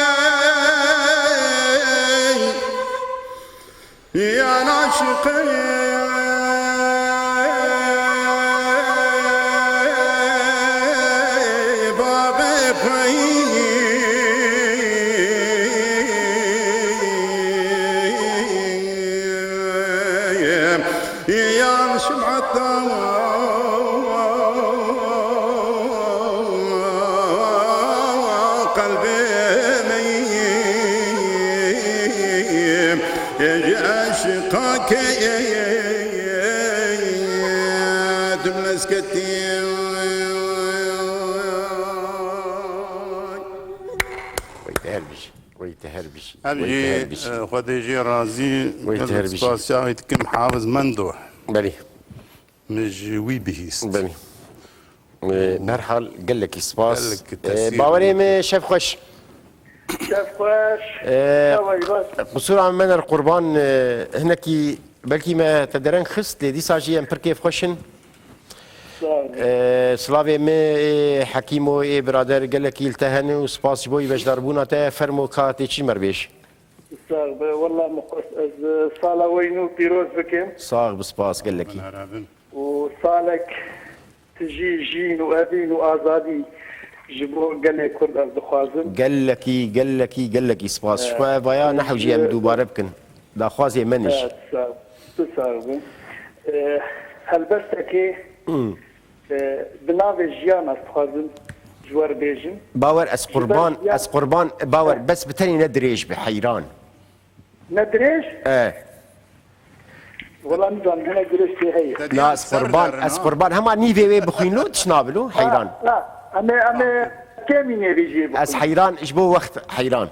aşiqê baxê xwe yî, yan şibheta qelbê me yî. Ê ji eşqa kê tu bi lez ketî. Wey te her bijî. Wey te her bijî. Em jî, e, Xwedê jê razî, gelek spasiya wî dikim Hafiz Mendo. Belê. Min ji wî bihîst. Belê. Ee, berhal gelekî spas. Gelek Ee, tesîr bawerê bû. Me şev xweş. Şev xweş. Ee, Şev xweş. Qusûra me mener qurban, ee, hinekî belkî me te dereng xist, lê dîsa jî em pir kêfxweş in. Sağ olun. Ee, silavê me ê Hekîmo, ê birader gelekî li te hene û spas ji bo beşdarbûna te. Fermo ka tê çi me re bêj. Sax be, wela min xwest ez, e, sala we nû pîroz bikim. Sax bi, spas gelekî. Û salek tijî jîn û evîn û azadî ji bo gelê Kurd ez dixwazim. Gelekî, gelekî, gelekî spas. Ji xwe vaya nehewcî em dubare bikin. Daxwazê min iş. Evet, sax, tu sax be. E, helbestekê Ee, bi navê Jiyan ez dixwazim ji we re bêjim. Bawer ez Ji ber qurban, Jiyan ez qurban, bawer, bes bi tenê ne dirêj be, heyran. Ne dirêj? E. Wela nizanim, hinek dirêj tê heye. Na, ez qurban, ez qurban. Hema nîvê wê bixwîn lo, tişt nabe lo, heyran. Ha, ha. Em ê, em ê kêmî nêvî jê bixwîn. Ez heyran, ji bo wext heyran.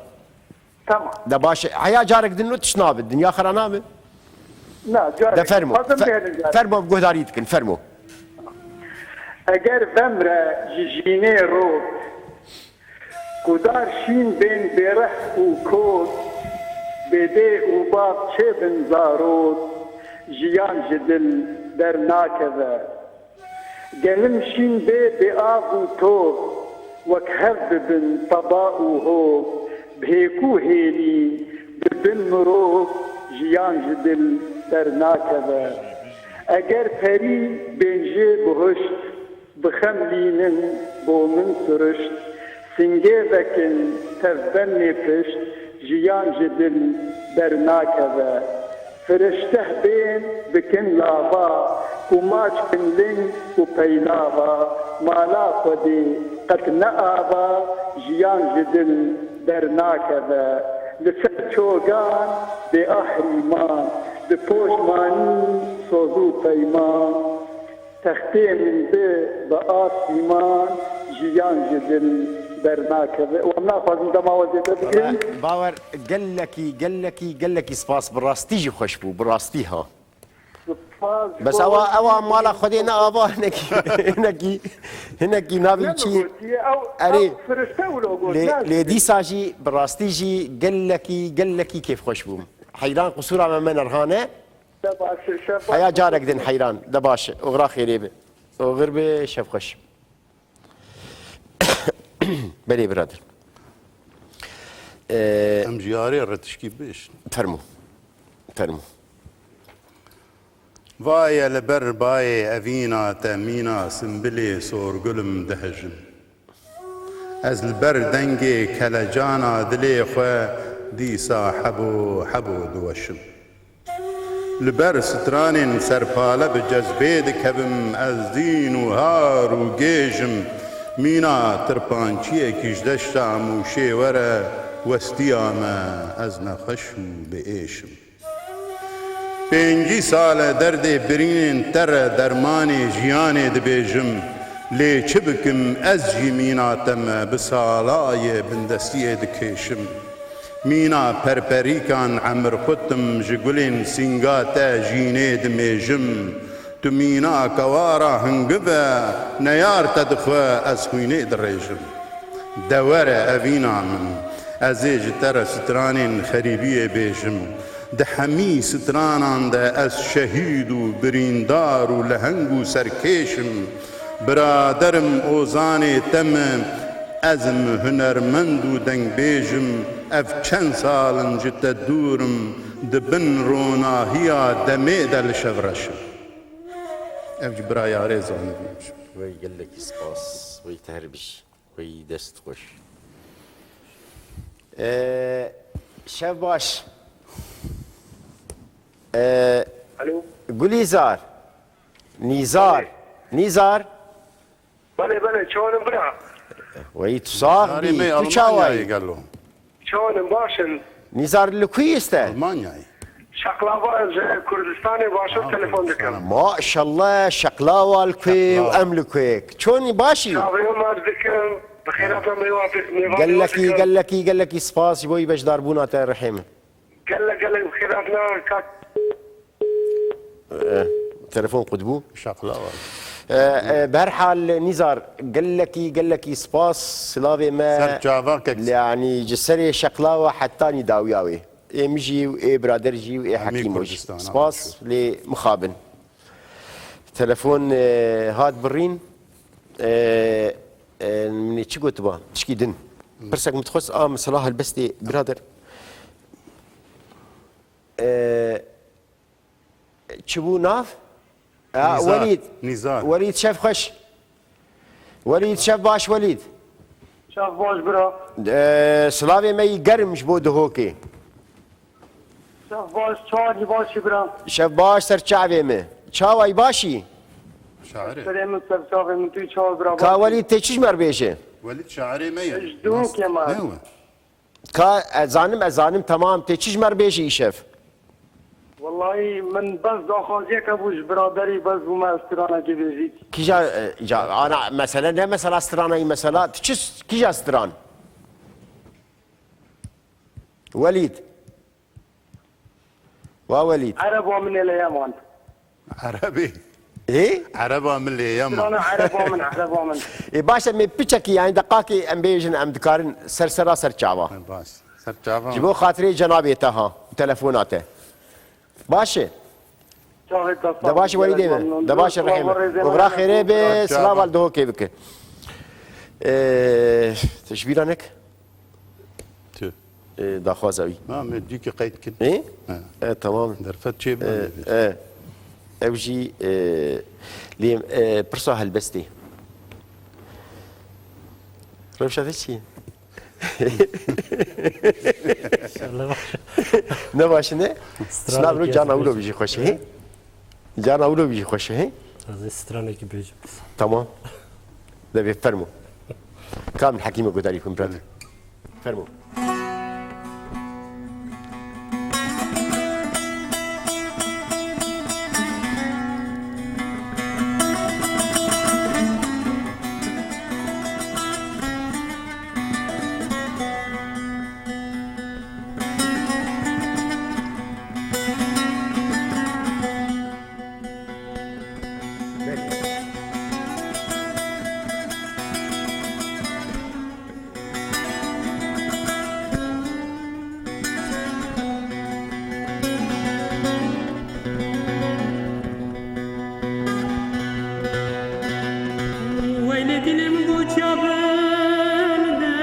Tamam. De baş e. Heya carek din lo tişt nabe. Dinya xera nabe. Na, carek. De fermo. Fe-, fermo, bi guhdarî dikin, fermo. Eger vemre ji jînê rot, qudar şîn bên bêreh û kot, bê dê û bav çêbin zarot, jiyan ji dil dernakeve. Genim şîn bê bê av û top, Wek hev bibin teba û hov, bi hêk û hênî bibin mirov, jiyan ji dil dernakeve. Eger perî bên jê bihuşt, bi xem lînin bo min sirişt, singê vekin tev ben nê pişt, jiyan ji dil dernakeve. Firişteh bên bikin lava, ku maç kin ling û peylava, mala Xwedê qet ne ava, jiyan ji dil dernakeve. Li ser çogan bê ahrîman, bi poşmanî soz û peyman, textê min bi bi asîman, jiyan ji dil dernakeve. Û em naxwazin dema we zêde bikin. Bawer, gelekî, gelekî, gelekî spas, bi rastî jî xweş bû, bi rastî ha. Spas ji Bes bo ewa, we ewa jî. Mala Xwedê ne ava hinekî, hinekî, hinekî navî Ne çi? Bigotiye, ew, Erê. Ew firişte wilo got, Lê, ne? Lê dîsa jî, bi rastî jî gelekî, gelekî kêfxweş bûm. Heyran qisûra me, me nerhane. De baş e, şef baş. Heya carek din heyran, de baş e. Oxira xêrê bi. Oxir bi, şef xweş. Belê birader. Ee, Em ji yarê re tişkî bêjin. Fermo. Fermo. Vaye li ber bayê evîna te mîna simbilê sorgulim dihejim. Ez li ber dengê kelecana dilê xwe dîsa hebo hebo diweşim. Li ber stranên serpale bi cezbê dikevim, ez dîn û har û gêj im. Mîna tirpançiyekî ji deşta Mûşê were westiya me, ez nexweş û bi êş im. Pêncî sal e derdê birînên te re dermanê jiyanê dibêjim. Lê çi bikim, ez jî mîna te me bi sala ye bindestiyê dikêşim. Mîna perperîkan emir qutim, ji gulên sînga te jînê dimêjim. Tu mîna kewara hingiv e, neyar te dixwe, ez xwînê dirêjim. De were evîna min, ez ê ji te re stranên xerîbiyê bêjim. Di hemî stranan de ez şehîd û birîndar û leheng û serkêş im. Biraderim ozanê te me, ez im hunermend û dengbêj im. Ev çend sal in ji te dûr im, di bin ronahiya demê de li şevreş im. Ev ji bira Yarê zanibî. Wey gelekî spas, wey tehr bijî. Wey dest xweş. Ee, şev baş. Ee, Alo. Gulîzar. Nîzar. Belê. Nîzar. Belê, belê, çawanın bira? Wey tu sax bî, tu çawayî? Çawanın başın? Nîzar li ku yî îste? Almanyayê. Şeqlava, ez ji Kurdistanê Başûr telefon dikim. Maşallah, şeqlawa li ku û em li ku. Çonî, başî? Çavê Omer dikim, bi xêrat me mêva-, mêvanê we dikim. Gelekî, gelekî, gelekî spas ji bo wî beşdarbûna te, Rihê min. Gelek, gelek bi xêrat me, kak. Eh, telefon qut bû. Şeqlawa. Eh, eh, bi her hal, Nîzar, gelekî, gelekî spas, silavê me. Ser çava kek. Yanî ji serê Şeqlawa heta nî dawiya wê. Ê min jî û ê birader jî û ê Hemî Hekîmo jî. Kurdistan, spas, ama şu. Lê mixabin. Telefon, e, hat birîn. E, e, min ê çi gotiba? Tişkî din. Pirsek min dixwest, a, min silah helbestê birader. E, Çi bû nav? Ha, Nîzar, Welîd. Nîzar. Welîd, şev xweş. Welîd, şev baş Welîd. Şev baş bira. Ee, silavê me yî germ ji bo Dihokê. Şev baş, çawa yî, başî bira? Şev baş ser çavê me. Çawa yî, başî? Şairê. Serê min ser çavê min, tu çawa bira? Ka Welîd, tê çi ji me re bêje? Welîd şairê me ye. Ji Dihokê me. Ne we? Ka ez zanim, ez zanim, temam, tê çi ji me re bêjî îşev? Wellahî min bes daxwaziyeke bû ji biraderî, bes bû me stranekê bêjî. Kîja, e, ca, ana, mesele ne mesela stranayî mesela, tu çi s-, kîja stran? Welîd. Wa Welîd. Ereba min ê li Yeman. Erebê. Ê? Ereba min lê Yeman. Strana ereba min, ereba min. Ê, baş e, me piçekî, yani deqakê em bêjin, em dikarin ser sera ser çava. Baş. Ser çava. Ji bo xatirê cenabê te ha, telefona te. Baş e? Çavê te sağ ol. De baş e Welîdê min. De baş e Rehîm. Oxira xêrê be, silav al Dihokê bike. Ee, tu ji bîra nek? Tu. Ee, daxwaza wî. Ma me dîkî qeyd kin. Ê? Ha. E, tamam. Derfet çê E, bû. e. Ew jî, e, lê, e, pirsa helbestê. Rewşa te çi ye? İnşallah baş. Ne baş ne? Stranekî Sınav ro ez cana ulo bêjim. Bijî xweş e. Cana ulo bijî xweş e. Ez ê stranekî bêjim. Tamam. Devê fermo. Kam Hekîm gudarî kun birader. Fermo. Weylê dilê min goça bin de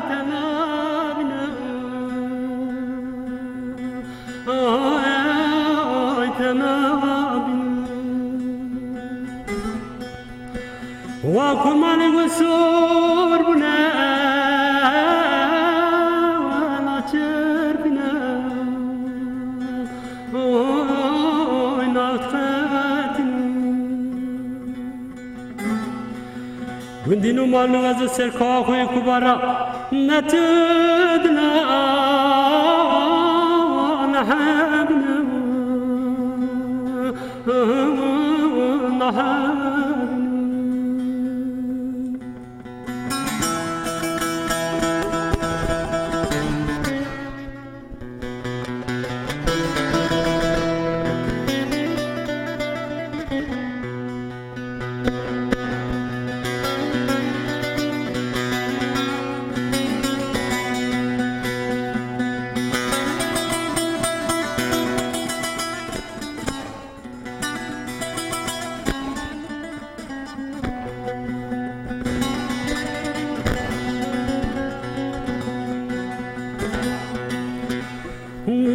te nabînim. Ay, ay, te nabînim. Wa ku malê we sor bûne, we naçer bîne, oy, naxetin. Gundîn û mal û ez û serka xwe ku bara ne tu dina ne hebne.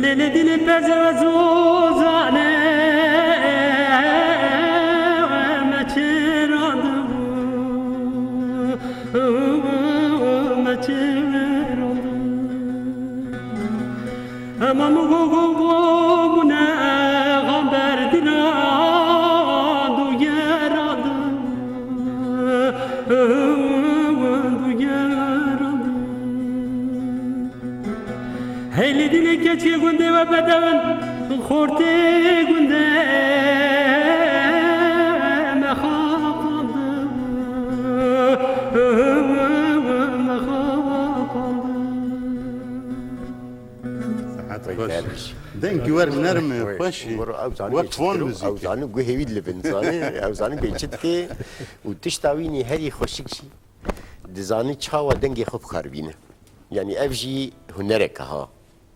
Lê lê dîlê peze we zozane me çêrandibû, me çêrandibû. Hema min go go go bûne xamber diran du geran du geran. Hey li dîlê keçê gundê we bedewin xortê gundê me xapandin me xapandin. Saet xweş. Dengî wer nerm e, xweş e. Wek fon muzîk e. Ew zanin guhê wî dilivin, zanî, ew zanin bê çi dike û tişta wî nî herî xweşik jî dizanî çawa dengê xwe bikar bîne. Yanî ev jî hunerek e ha.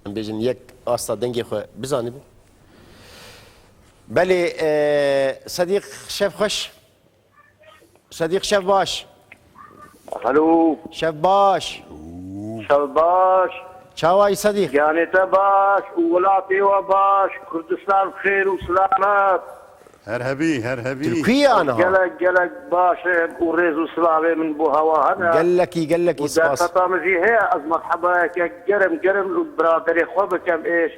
Em bêjin yek asta dengê xwe bizanîbû. Belê, e, Sedîq şev xweş. Sedîq şev baş. Hello. Şev baş. Şev baş. Çawayî Sedîq? Giyanê te baş û welatê we baş. Kurdistan xêr û silamet. Her hebî, her hebî. Tu li ku yî aniha? Gelek, gelek baş im û rêz û silavê min bo hewa hene. Gelekî, gelekî spas. Û derfeta min jî heye, ez merhebayeke germ, germ li biraderê xwe bikim ê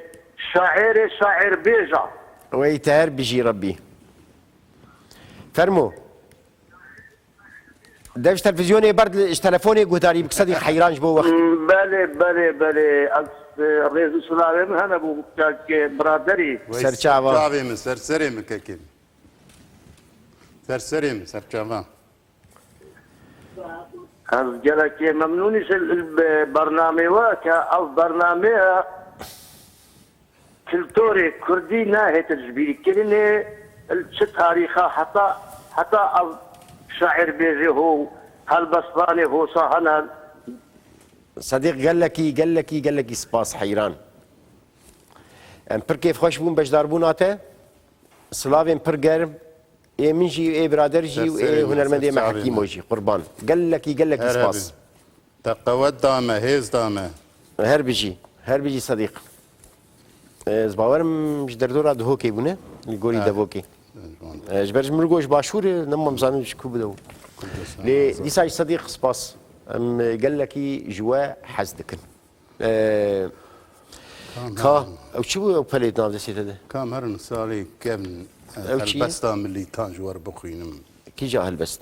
şairê, şairbêja. Wey te her bijî Rebbî. Fermo. Dev ji televîzyonê ber ji telefonê guhdarî bik, Sedîq heyran ji bo wext. Belê, belê, belê. Ez, e, rêz û silavê min hene bo kekê biraderî. Wey ser çava. Ser çavê min, ser serê min kekê min. Ser serê min, ser çava. Ez gelekê memnûnî ji, e, bernamê we ke ev bername ye. Kiltorê kurdî nahête ji bîrkirinê, li çi tarîxa heta, heta ev şaîrbêjê ho, helbestvanê hosa hene. Sedîq gelekî, gelekî, gelekî spas heyran. Em pir kêfxweş bûn beşdarbûna te. Silavên pir germ. Ê min jî, ê birader jî û ê hunermendê me Hekîmo jî. Qurban. Gelekî, gelekî spas. Te qewet da me, hêz da me. Her bijî, her bijî Sedîq. Ez bawerim ji derdora Dihokê bûne, li gorî Devokê. E, ji ber ji min goş başûr e, nemam zanin ji ku bide. Lê dîsa jî Sedîq spas. Em, e, gelekî ji we hez dikin. E, Ka, ew çi bû ew pelê di nav destê te de? Kam herin salê kevn, e, Ew çi ye? Helbesta milîtan ji we re bixwînim. Kîja helbest?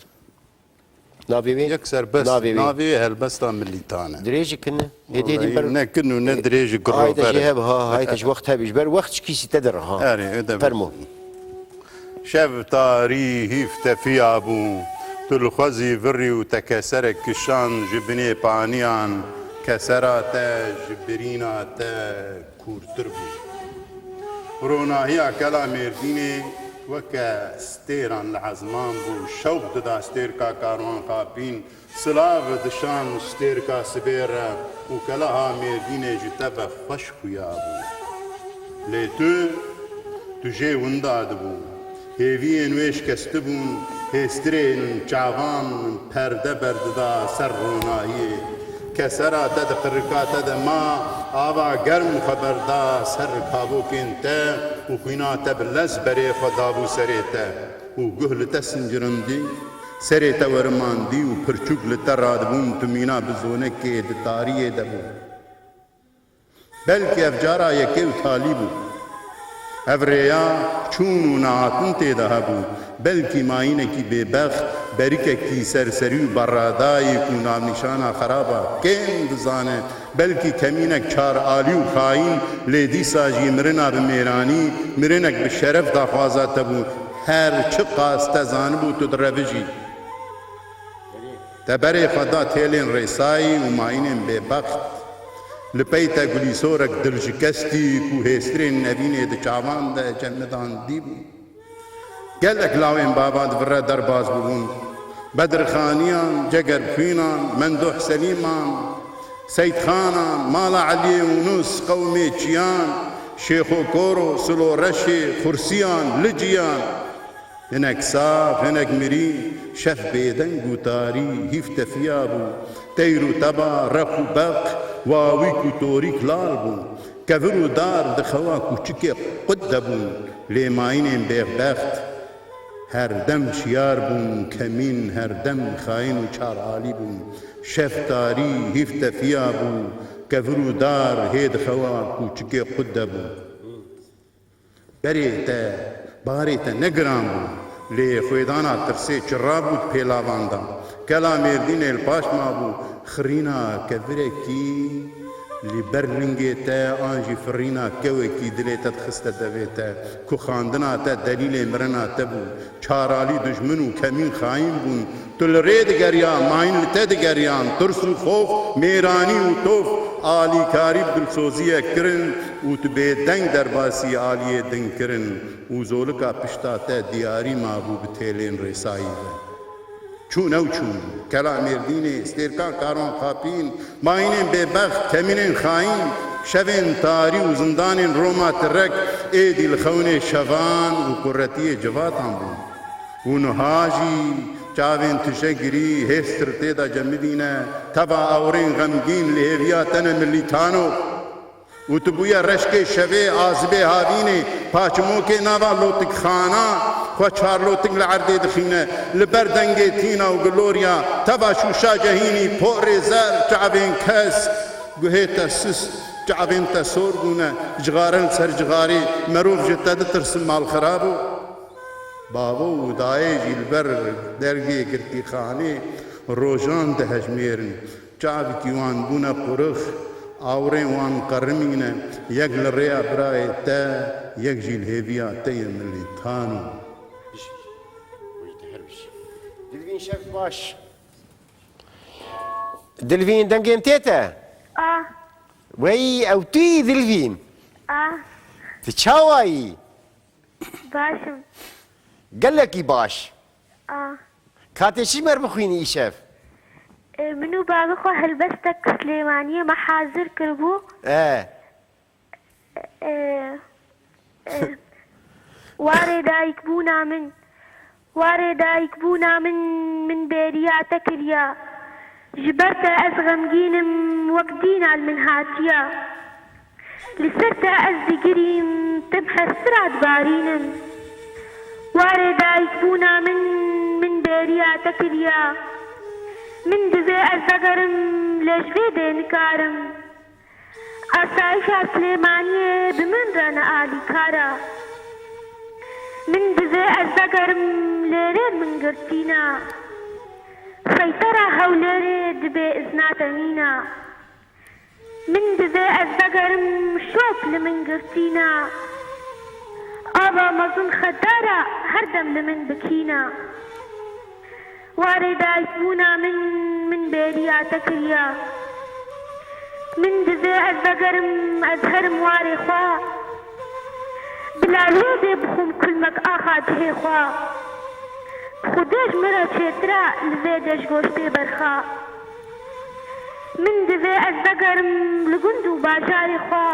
Navê wê? Yek serbest. Navê wê? Navê wê helbesta milîtan e. Dirêjî kin e? Hêdî hêdî ber ne kin û ne dirêjî girover e. Hayde jê hev ha, hayde ji wext hebî. Ji ber wext ji kîsî te de re ha. Erê, öde. Fermo. Şev tarî hîv tefiya bû. Tu li xwe zî virî û te keserek kişand ji binê paniyan. Kesera te ji birîna te kûrtir bû. Ronahiya Kela Mêrdînê weke stêran li ezman bû. Şewq dida stêrka Karwan Xapîn, silav dişan stêrka sibê re û keleha Mêrdînê ji te ve xweş xuya bû. Lê tu, tu jê winda dibû. Hêviyên wê şikestibûn, hêstirên çavan perde berdida ser ronahiyê. Kesera te di qirika te de ma, ava germ xwe berda ser rikabokên te û xwîna te bi lez berê xwe dabû serê te û guh li te sincirindî, serê te werimandî û pirçûk li te radibûn, tu mîna bi zonekê di tariyê de bû. Belkî ev cara yekê û talî bû. Ev rêya çûn û nehatin tê de hebû. Belkî mayînekî bêbext, berikekî serserî û berradayî ku navnîşana xeraba kêm dizane, belkî kemînek çar alî û xayîn, lê dîsa jî mirina bi mêranî, mirinek bi şeref daxwaza te bû. Her çiqas te zanibû tu direvijî. Te berê xwe da têlên rêsayî û mayînên bêbext. Li pey te gulîsorek dilşikestî ku hêstirên nevînê di çavan de cemidandî bû. Gelek lawên bava di vir re derbas bûbûn. Bedirxaniyan, Cegerbixwînan, Mendoh Selîman, Seydxanan, Mala Eliyê Ûnus, Qewmê Çiyan, Şêxo Koro, Silo Reşê, Xursiyan, Liciyan. Hinek sax, hinek mirî, şev bêdeng û tarî, hîv tefiya bû. Teyr û teba, req û beq, wawîk û torîk lal bûn. Kevir û dar di xewa kûçikê qut de bûn, lê mayînên bêbext herdem şiyar bûn, kemîn herdem xayîn û çar alî bûn. Şev tarî, hîv tefiya bû, kevir û dar hê di xewa kûçikê qut de bûn. Berê te, barê te ne giran bû, lê xwêdana tirsê çira bû di pêlavan de. Kela Mêrdînê li paş mabû, xirîna kevirekî li ber lingê te an jî firîna kewekî dilê te dixiste devê te, ku xandina te delîlê mirina te bû. Çaralî dijmin û kemîn xayîn bûn. Tu li rê digeriya, mayîn li te digeriyan. Tirs û xof, mêranî û tof, alîkarî bi dilsoziyek kirin û tu bêdeng derbasî aliyê din kirin û zolika pişta te diyarî mabû bi têlên rêsayî ve. Çûn ew çûn. Kela Mêrdînê, stêrkan Karwan Xapîn, mayînên bêbext, kemînên xayîn, şevên tarî û zindanên Roma tirek êdî li xewnê şevan û quretiyê civatan bûn. Û niha jî çavên tije girî hêstir tê de cemidîne, teva awirên xemgîn li hêviya te ne milîtano. Û tu bûye reşkê şevê, azibê havînê, paçimokê nava lotikxana, xwe çar lotik li erdê dixîne, li ber dengê tîna û giloriya, teva şûşa cehînî, porê zer, çavên kesk, guhê te sist, çavên te sor bûne, cixare li ser cixarê, merov ji te ditirsin, mal xirab o. Bavo û dayê jî li ber dergê girtîxanê rojan dihejmêrin. Çavkî wan bûne qurix, awirên wan qerimîne, yek li rêya birayê te, yek jî li hêviya te yê milîtano. Dilvîn şev baş. Dilvîn dengên tê te? A. Wey ew tu yî Dilvîn? A. Tu çawa yî? Baş im. Gelekî baş. A. Ka tê çi ber bixwînî îşev? E, min û bavê xwe helbestek Silêmaniyê me hazir kiribû. E. E, e, warê dayikbûna min. Warê dayikbûna min, min bêriya te kiriya. Ji ber te ez xemgîn im, wek dîna li min hatiya. Li ser te ez digirîm, tim hestira dibarînim. Warê dayikbûna min, min bêriya te kiriya. Min divê ez vegerim, lê ji vê dê nikarim. Asayişa Silêmaniyê bi min re ne alîkar e. Min divê ez vegerim, lê rê min girtî ne. Seytera Hewlêrê dibê izna te nîne. Min divê ez vegerim, şop li min girtî ne. Ava mezin xedar e, her dem li min bikî ne. Warê dayikbûna min, min bêriya te kiriya. Min divê ez vegerim, ez herim warê xwe. Bila li vê dê bixwim kulmek axa cihê xwe. Bi Xwedê ji min re çêtir e, li vê dê ji goştê berxa. Min divê ez vegerim li gund û bajarê xwe.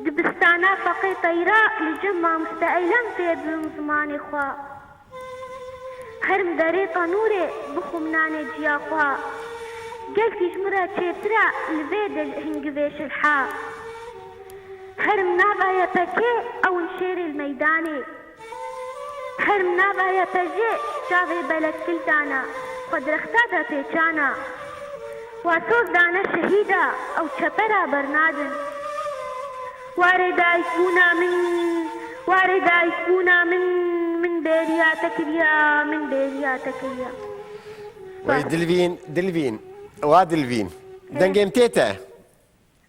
Dibistana Feqê Teyra li cem mamoste Eylem fêr bibim zimanê xwe. Herim derê tenûrê, bixwim nanê ciya xwe. Gelkî ji min re çêtir e, li vê dê ji hingivê şilha. Herim nava Y P G, ew in şêrê li meydanê. Herim nava Y P G, çavê belek kil dana, xwe direxta de pêçana. Wa soz dane şehîda, ew çepera bernadin. Warê dayikbûna min, warê dayikbûna min, min bêriya te kiriya, min bêriya te kiriya. Wey Dilvîn, Dilvîn, wa Dilvîn. He. Dengê min tê te?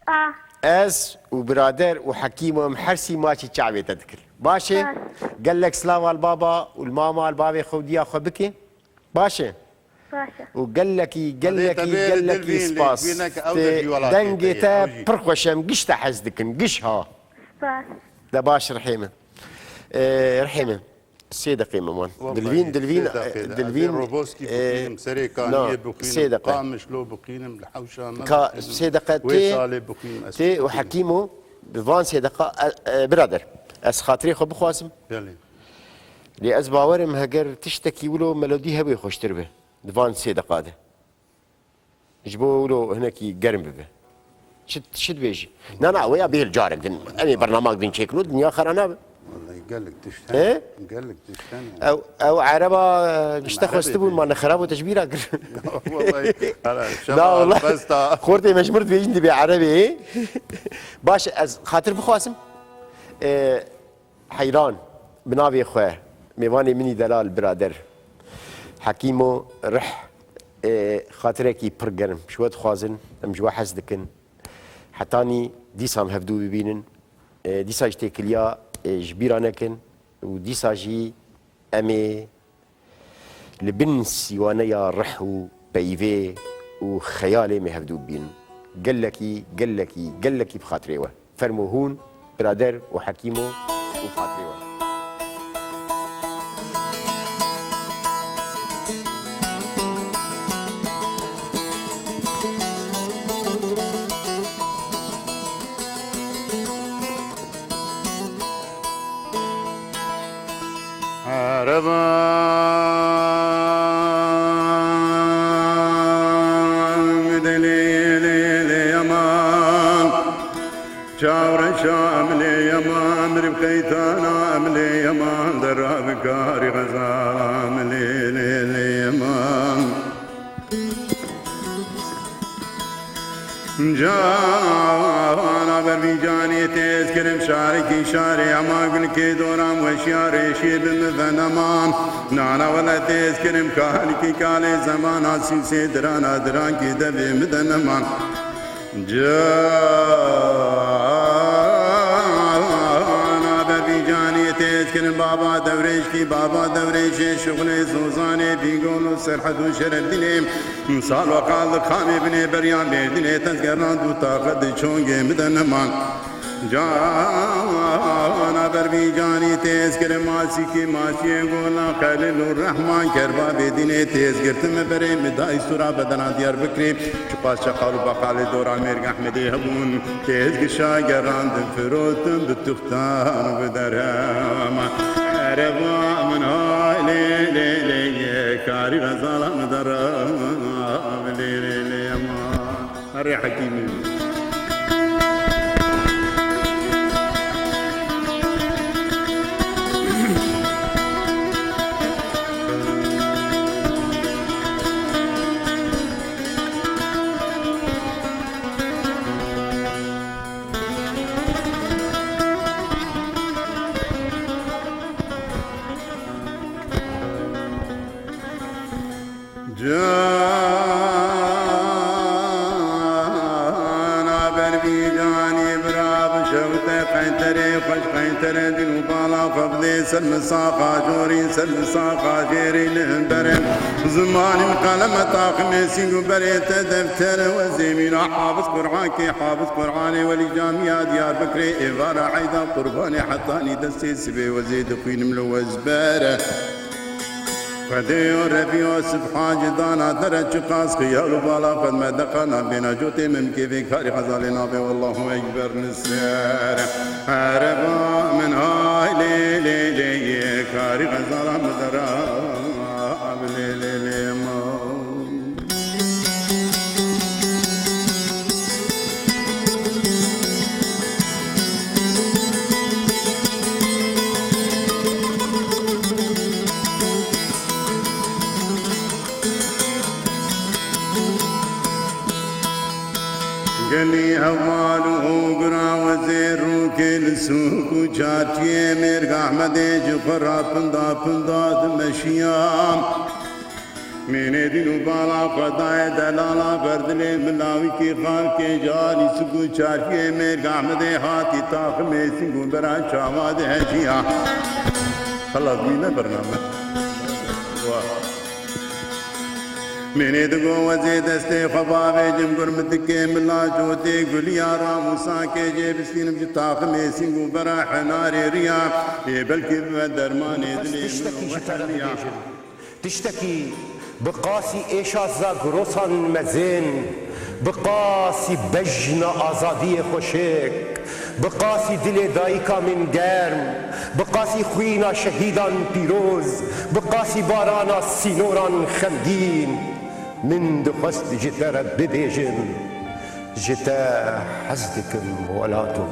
A. Ez û birader û Hekîmo em her sî maçî çavê te dikin. Baş e? Baş. Gelek slava li baba û li mama li bavê xwe û diya xwe bike. Baş e? Baş e. Û gelekî, gelekî, gelekî spas. Tê dengê te pir xweş e, em giş te hez dikin, giş ha. Spas. De baş Rihê min. Ee, Rihê min. Sê deqê min wan. Dilvîn, Dilvîn, sê deqê de. Dilvîn, Ez ê Roboskî e, bixwînim, Serê na, Kaniyê bixwînim, sê deqe. Qamişlo bixwînim, li hewşa me Ka bixwînim. Sê deqe Wê tê, salê bixwînim, ez tê û bixwînim. Hekîmo, bi van sê deqa, e, e, birader, ez xatirê xwe bixwazim. Belê. Lê ez bawerim heger tiştekî wilo melodî hebê xweştir be. Di van sê deqa de. Ji bo wilo hinekî germ bibe. Çi, çi dibêjî? Na, na, wê ya bihêl carek din. Em ê bernamak din çêkin û dinya xera nabe. Wallahî gelek tişt hene. He? Gelek tişt hene. Ew, ew ereba, e, gişte Em xwestibûn, erebê ma ne xerabo te ji bîra kir. Wallahî, hala Na, şeva wallahî. Besta. Xortê me ji mir dibêjin dibê erebê. Baş, ez xatir bixwazim. E, Heyran, bi navê xwe, mêvanê min î delal birader Hekîmo Rih, e, xatirekî pir germ ji we dixwazin, em ji we hez dikin. Hetanî dîsan hevdû bibînin, e, dîsa ji têkiliya, e, ji bîra nekin û dîsa jî em ê Li bin sîwaneya rih û peyvê û xeyalê me hevdû bibînin. Gelekî, gelekî, gelekî bi xatirê we. Fermo hûn, birader û Hekîmo û bi xatirê we. Ereba min dilê lê lê yaman, çawreşa min lê yaman, mirî qeytana min lê yaman, dera bi karî xezala min lê lê lê yaman. Cana ber vî canê têz kirim şarekî şarê ema gulkê doran weşiya rêşê bi min veneman. Nana wele têz kirim kalikî kalê zemana sîsê dirana dirankê devê min de neman. Cana ber vî canê têz kirim baba dewrêşkî baba dewrêşê şixulê zozanê bîngol û serhed û şerefdînê. Sal we qal di qamê binê beriya Mêrdînê tezgeran dû taqet di çongê min de neman. Cana ber vî canî têz kirim masîkî masiyê gola Xelîl û Rehman kerba bê dînê têz girtin min berê min dayî sura bedena Diyarbekirê. Çiqas çeqal û baqalê dora Mêrg Ehmedê hebûn têz gişa gerandin firotin bi tuxtan û bi derheman. Ereba min ha. Karî xezala min dera lê lê lê ma. Herê Hekîmî. Cana ber vî canî bira bişewite qenterê xweş, qentere dîn û bala xwe bidê ser misaxa jorî, ser misaxa jêrî li hemberê zimanî û qeleme taximê sîng û berê te deftere wezê mîna hafiz Qur'an kê hafiz Qur'anê welî camiya Diyarbekirê êvara eyda qurbanê hetanî destê sibê wezê dixwînim li wezbere. Xwedê yo Rebî yo sibhan ji dana dere çiqas xiyal û bala xwe me deqana bêna cotê min kêfê karî xezalê nabe Allahu Ekber li ser. Ereba min hay lê lê lê yê karî xezala min dera lê lê lê ma. Gelî heval û ogira wezê rûkê li sûk û çarçiyê mêrg Ehmedê ji xwe ra pinda pinda dimeşiya. Mênê dîn û bala xwe dayê delala berdilê milawîkî xalkê ji alî sik û çarşiyê mêrg Ehmedê hatî taximê sîng û bera çawa dihejiya. Xelas bûyî ne bername. Wa. Mênê digo wezê destê xwe bavêjim gur mitikê mila cotê guliya ramûsa kê jê bistînim ji taximê sîng û bera henarê riya ê belkî bibe dermanê dilê min û wehemiya. Tiştekî bi qasî êşa zagrosan mezin, bi qasî bejna azadiyê xweşik, bi qasî dilê dayika min germ, bi qasî xwîna şehîdan pîroz, bi qasî barana sînoran xemgîn, min dixwest ji te re bibêjim, ji te hez dikim welato.